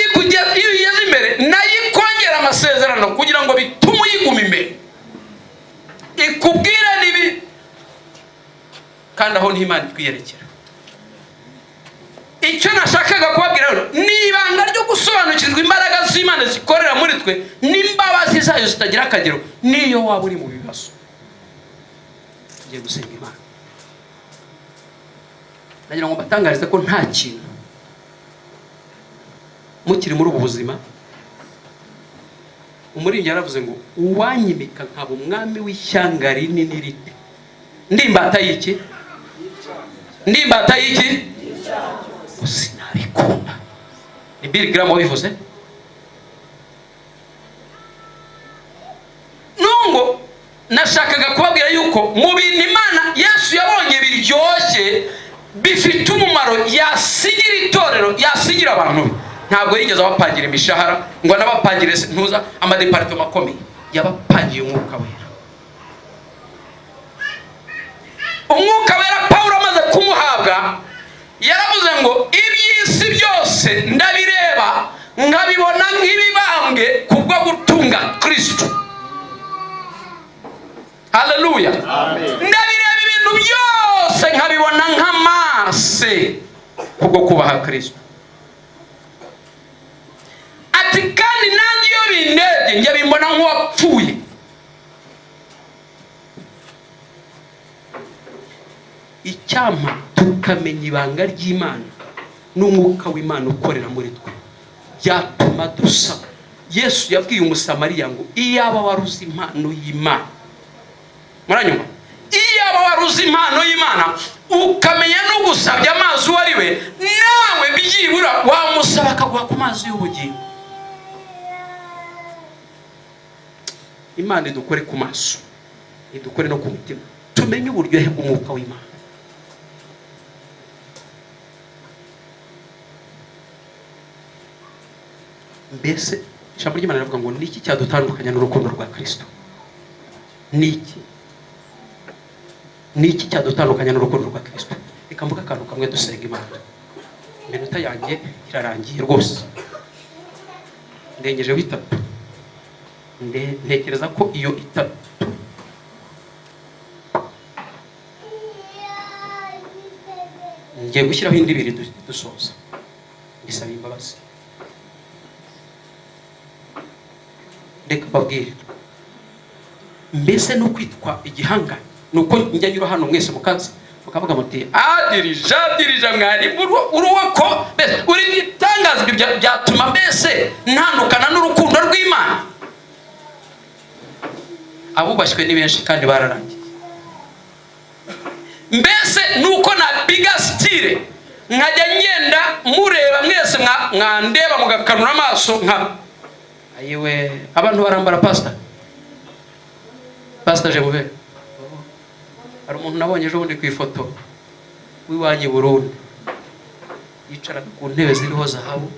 iyo uyigeze imbere nayo ikongera amasezerano kugira ngo bitume uyiguma imbere, ikubwire n'ibi. Kandi aho niho Imana itwiyerekera. Icyo nashakaga kubabwira rero ni ibanga ryo gusobanukirwa imbaraga z'Imana zikorera muri twe n'imbabazi zayo zitagira akagero, n'iyo waba uri mu bibazo. Tugiye gusenga Imana. Ndagira ngo mbatangarize ko nta kintu mukiri muri ubu buzima. Umuririmbyi yaravuze ngo: "Uwanyimika nkaba umwami w'ishyanga rinini rite, ndimbata y'iki? Ndimbata y'iki? Ngo sinabikunda." Ni Bill Graham wabivuze. Nungo nashakaga kubabwira yuko mu bintu Imana Yesu yabonye biryoshye, bifite umumaro, yasigira itorero, yasigira abantu be, ntabwo yigeze abapangira imishahara ngo anabapangire ntuza amadepartement akomeye. Yabapangiye Umwuka Wera. Umwuka Wera Pawulo amaze kumuhabwa, yaravuze ngo: "Iby'isi byose ndabireba nkabibona nk'ibibambwe kubwo gutunga Kristo." Haleluya! Haleluya. Ndabireba ibintu byose nkabibona nk'amase kubwo kubaha Kristo. Ati kandi nanjye iyo bindebye njye bimbona nk'uwapfuye. Icyampa tukamenya ibanga ry'Imana n'umwuka w'Imana ukorera muri twe, byatuma dusaba. Yesu yabwiye Umusamariya ngo iyaba wari uzi impano y'Imana, muranyumva, iyaba wari uzi impano y'Imana ukamenya no gusabya amazi uwo ari we, nawe byibura wamusaba akaguha ku mazi y'ubugingo. Imana idukore ku maso, idukore no ku mutima, tumenye uburyohe bw'umwuka w'Imana. Mbese ijambo ry'Imana riravuga ngo niki cyadutandukanya n'urukundo rwa Kristo? Niki? Niki cyadutandukanya n'urukundo rwa Kristo? Reka mvuge akantu kamwe dusenga Imana. Iminota yanjye irarangiye rwose, ndengejeho itatu. Ntekereza ko iyo itatu ngiye gushyiraho indi ibiri dusoza. Mbisaba imbabazi. Reka mbabwire, mbese no kwitwa igihanga nuko njya nyura hano mwese mukaza mukavuga muti adirija dirija mwari uruwa ko mbese uri igitangaza, ibyo byatuma mbese ntandukana n'urukundo rw'Imana. Abubashywe ni benshi kandi bararangiye. Mbese nuko na biga style nkajya ngenda mureba mwese mwandeba mugakanura amaso nka ayiwe. Abantu barambara pastor, pastor Jemuve. Hari umuntu nabonye ejo bundi ku ifoto w'iwanyu i Burundi, yicaraga ku ntebe ziriho zahabu,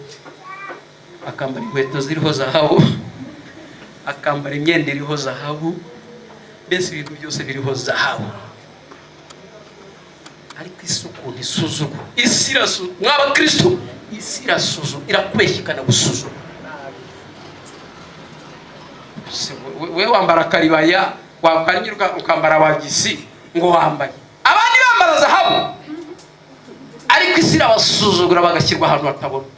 akambara inkweto ziriho zahabu, akambara imyenda iriho zahabu, mbese ibintu byose biriho zahabu. Ariko isi ukuntu isuzugura, isi irasuzugura mw'abakristo, isi irasuzugura, irakubeshya ikanagusuzugura. We wambara karibaya, wakanyirwa ukambara wagisi ngo wambaye, abandi bambara zahabu, ariko isi irabasuzugura bagashyirwa ahantu hatabona.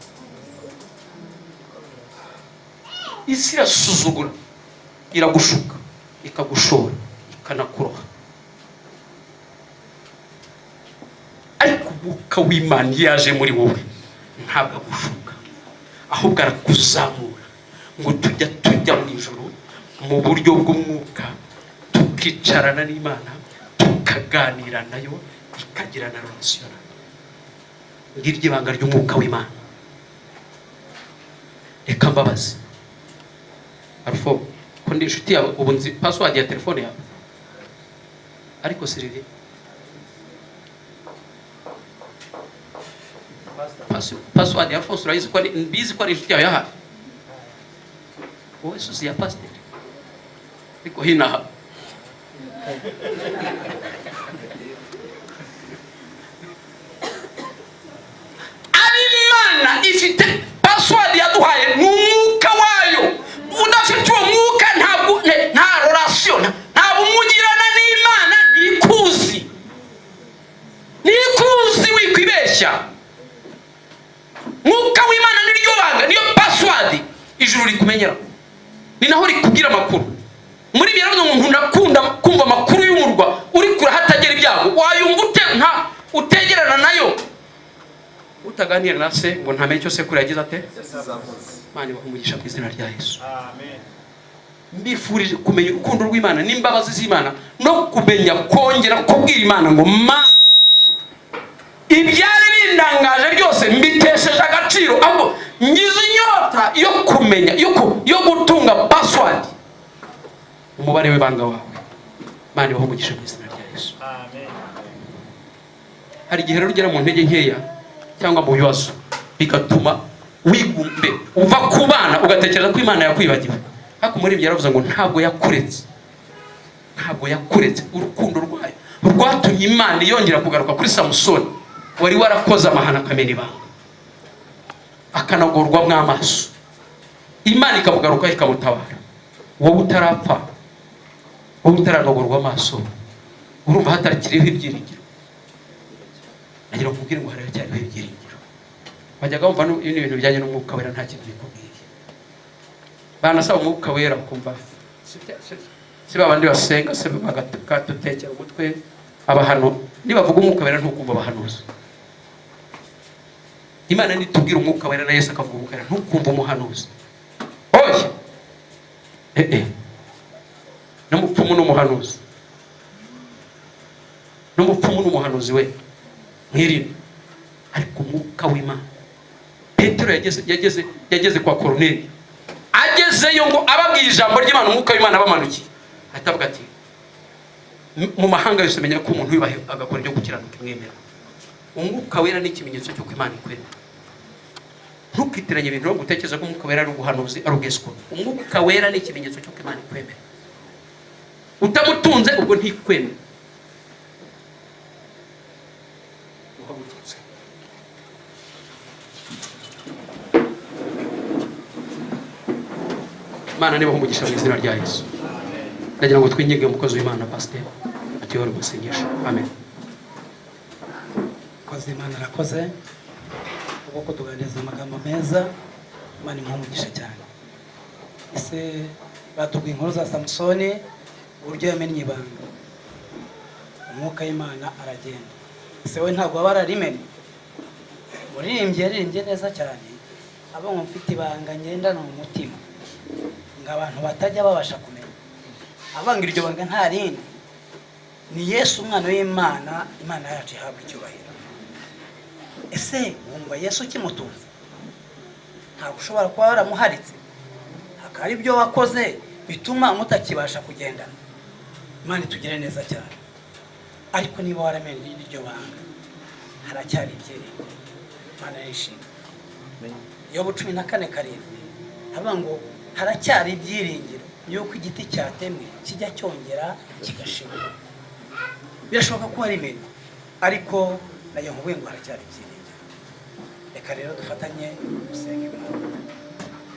Isi irasuzugura, iragushuka, ikagushora, ikanakuroha. Ariko umwuka w'Imana iyo yaje muri wowe ntabwo agushuka, ahubwo arakuzamura ngo tujya tujya mu ijuru mu buryo bw'umwuka, tukicarana n'Imana, tukaganira nayo, ikagirana relation nayo. Ngiryo ibanga ry'umwuka w'Imana. Reka mbabaze Alfo, ko ndi inshuti yawe, ubu nzi password ya telefone yawe, ariko Sylvie password ya Alphonse urayizi ko mbizi ko ari inshuti yawe ya hafi. Wowe susi ya pasiteri ariko hinaha Abimana ifite password yaduhaye ni umwuka wayo. Udafite uwo mwuka ntabwo nta relation, ntabwo umugirana n'Imana, ntikuzi, ntikuzi, wikwibeshya. Mwuka w'Imana niryo banga, niyo password ijuru rikumenyera, ni naho rikubwira amakuru. Muri ibyo rero umuntu ndakunda kumva amakuru y'umurwa uri kure hatagera ibyago, wayumva ute nta utegerana nayo, utaganira na se ngo ntamenye icyo sekuru yagize ate. Imana ibahe umugisha mu izina rya Yesu. Amen. Mbifurije kumenya urukundo rw'Imana n'imbabazi z'Imana, no kumenya kongera kubwira Imana ngo Mana, ibyari bindangaje byose mbitesheje agaciro, ahubwo ngize inyota yo kumenya, yo gutunga password, umubare w'ibanga wawe. Imana ibahe umugisha mu izina rya Yesu. Amen. Hari igihe rero ugera mu ntege nkeya cyangwa mu bibazo bigatuma wigumbe uva ku bana ugatekereza ko Imana yakwibagiwe, ariko muri ibyo yaravuze ngo ntabwo yakuretse, ntabwo yakuretse. Urukundo rwayo rwatumye Imana yongera kugaruka kuri Samusoni wari warakoze amahano akamena ibanga, akanagorwa mw'amaso, Imana ikamugaruka ikamutabara. Wowe utarapfa, Wowe utaranogorwa amaso, urumva hatakiriho ibyiringiro? Nagira ngo nkubwire ngo haracyariho ibyiringiro. Wajyaga wumva n'ibintu bijyanye n'Umwuka Wera nta kintu bikubwiye, banasaba Umwuka Wera ukumva si babandi basenga se bagadutekera umutwe. Abahano nibavuga Umwuka Wera ntukumva abahanuzi. Imana nitubwira Umwuka Wera na Yesu akavuga Umwuka Wera, ntukumva umuhanuzi. Oya, eh eh, n'umupfumu n'umuhanuzi, n'umupfumu n'umuhanuzi we, mwirinde. Ariko Umwuka w'Imana, Petero yageze kwa Koroneli, agezeyo ngo ababwiye ijambo ry'Imana, Umwuka w'Imana abamanukiye, ahita avuga ati: "Mu mahanga yose menya ko umuntu yubahe agakora ibyo gukiranuka imwemera." Umwuka Wera ni ikimenyetso cy'uko Imana ikwemera. Ntukitiranye ibintu no gutekereza ko Umwuka Wera ari ubuhanuzi, ari ubwesikoro. Umwuka Wera ni ikimenyetso cy'uko Imana ikwemera. Utamutunze ubwo ntikwemera. Uhagurutse. Imana niba umugisha mu izina rya Yesu. Ndagira ngo twinginge umukozi w'Imana pasiteri atuyobore mu masengesho. Amen. Koze, Imana arakoze ubwo kutuganiriza amagambo meza. Imana imuha umugisha cyane. Ese batubwiye inkuru za Samusoni, uburyo yamennye ibanga, Umwuka w'Imana aragenda. Ese we ntabwo waba wararimennye? Umuririmbyi yaririmbye neza cyane aba ngo: "Mfite ibanga ngendana mu mutima ngo abantu batajya babasha kumenya." Abanga iryo banga nta rindi, ni Yesu umwana w'Imana. Imana yacu ihabwa icyubahiro. Ese wumva Yesu ukimutunze? Ntabwo ushobora kuba waramuharitse, hakaba hari ibyo wakoze bituma mutakibasha kugendana. Imana itugire neza cyane. Ariko niba waramenye iryo banga, haracyari ibyiringiro. Imana yishimye. Yobu 14:7 havuga ngo haracyari ibyiringiro yuko igiti cyatemwe kijya cyongera kigashibuka. Birashoboka ko warimenye, ariko nayo nkubwiye ngo haracyari ibyiringiro. Reka rero dufatanye gusenga Imana.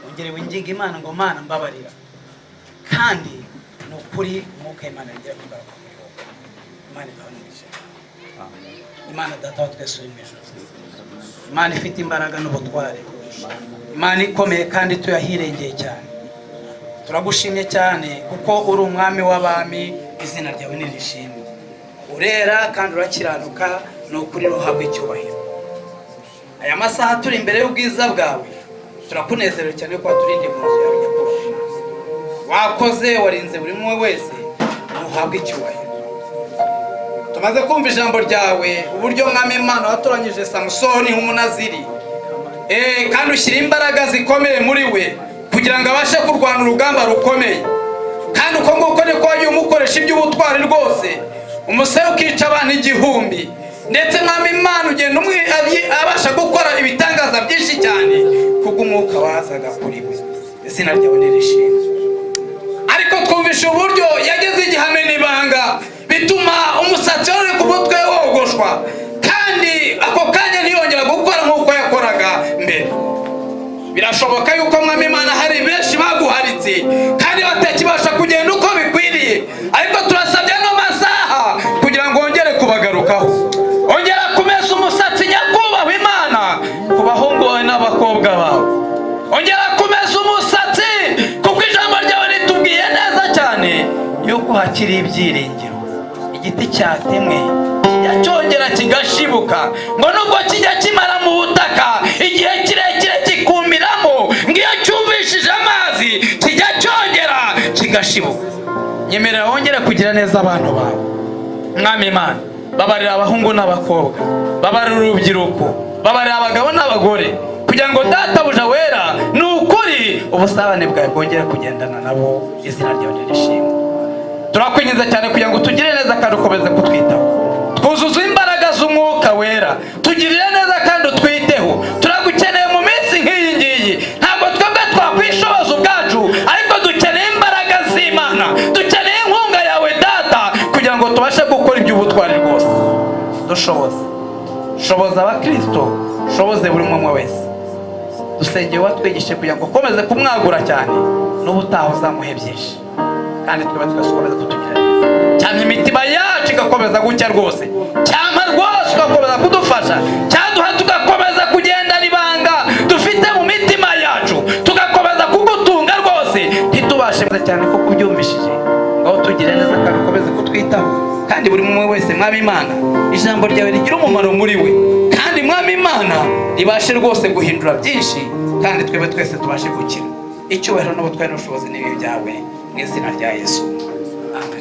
Wongere winginga Imana ngo: "Mana, mbabarira." Kandi ni ukuri Umwuka w'Imana yongera kugaruka muri wowe. Imana iduha umugisha. Imana Data wa twese uri mu ijuru, Imana ifite imbaraga n'ubutware, Imana ikomeye kandi tuyahirengeye cyane, turagushimye cyane kuko uri Umwami w'abami. Izina ryawe nirishimwe. Urera kandi urakiranuka, ni ukuri ruhabwa icyubahiro. Aya masaha turi imbere y'ubwiza bwawe, turakunezerewe cyane ko waturinde mu nzu yawe. Nyakubahwa, wakoze, warinze buri umwe wese, ntuhabwe icyubahiro. Tumaze kumva ijambo ryawe, uburyo Mwami Imana watoranyije Samusoni nk'umunaziri, kandi ushyira imbaraga zikomeye muri we kugira ngo abashe kurwana urugamba rukomeye. Kandi uko nguko niko wagiye umukoresha iby'ubutwari rwose, umusore ukica abantu 1000. Ndetse Mwami Imana, ugenda abasha gukora ibitangaza byinshi cyane kubw'Umwuka wazaga kuri we. Izina ryawe nirishimwe. Ariko twumvishe uburyo yageze igihe amena ibanga, bituma umusatsi wari uri ku mutwe wogoshwa, kandi ako kanya ntiyongera gukora nk'uko yakoraga mbere. Birashoboka yuko Mwami Imana hari benshi baguharitse kandi batakibasha kugenda uko bikwiriye, ariko turasabye ano masaha kugira ngo wongere kubagarukaho, ongera kumesa umusatsi, nyakubahwa Imana, ku bahungu bawe n'abakobwa bawe. Ongera kumesa umusatsi, kuko ijambo ryawe ritubwiye neza cyane yuko hakiri ibyiringiro. Igiti cyatemwe kijya cyongera kigashibuka, ngo nubwo kijya kimara mu butaka igihe kirekire kikumiramo, ngo iyo cyumvishije amazi kijya cyongera kigashibuka. Nyemerera wongere kugira neza abantu bawe, Mwami Imana. Babarira abahungu n'abakobwa, babarira urubyiruko, babarira abagabo n'abagore, kugira ngo Databuja wera, ni ukuri ubusabane bwawe bwongere kugendana nabo. Izina ryawe nirishimwe. Turakwinginze cyane kugira ngo utugire neza kandi ukomeze kutwitaho, twuzuze imbaraga z'Umwuka Wera. Tugirire neza kandi utwiteho, turagukeneye mu minsi nk'iyi ngiyi. Ntabwo twebwe twakwishoboza ubwacu, ariko dukeneye imbaraga z'Imana, dukeneye inkunga yawe Data, kugira ngo tubashe gukora iby'ubutwari rwose. Dushoboze, shoboza abakristo, shoboze buri umwe wese. Dusengeye watwigishe kugira ngo ukomeze kumwagura cyane, n'ubutaha uzamuhe byinshi, kandi twebe twese ukomeze kutugira neza. Cyampa imitima yacu igakomeza gucya rwose, cyampa rwose ugakomeza kudufasha, cyaduha tugakomeza kugendana ibanga dufite mu mitima yacu, tugakomeza kugutunga rwose, ntitubashe cyane ko kubyumvishije. Ngaho tugire neza kandi ukomeze kutwitaho, kandi buri umwe wese, Mwami Imana, ijambo ryawe rigira umumaro muri we, kandi, Mwami Imana, ribashe rwose guhindura byinshi, kandi twebwe twese tubashe gukira. Icyubahiro n'ubutware n'ubushobozi n'ibi byawe, mu izina rya Yesu, amen.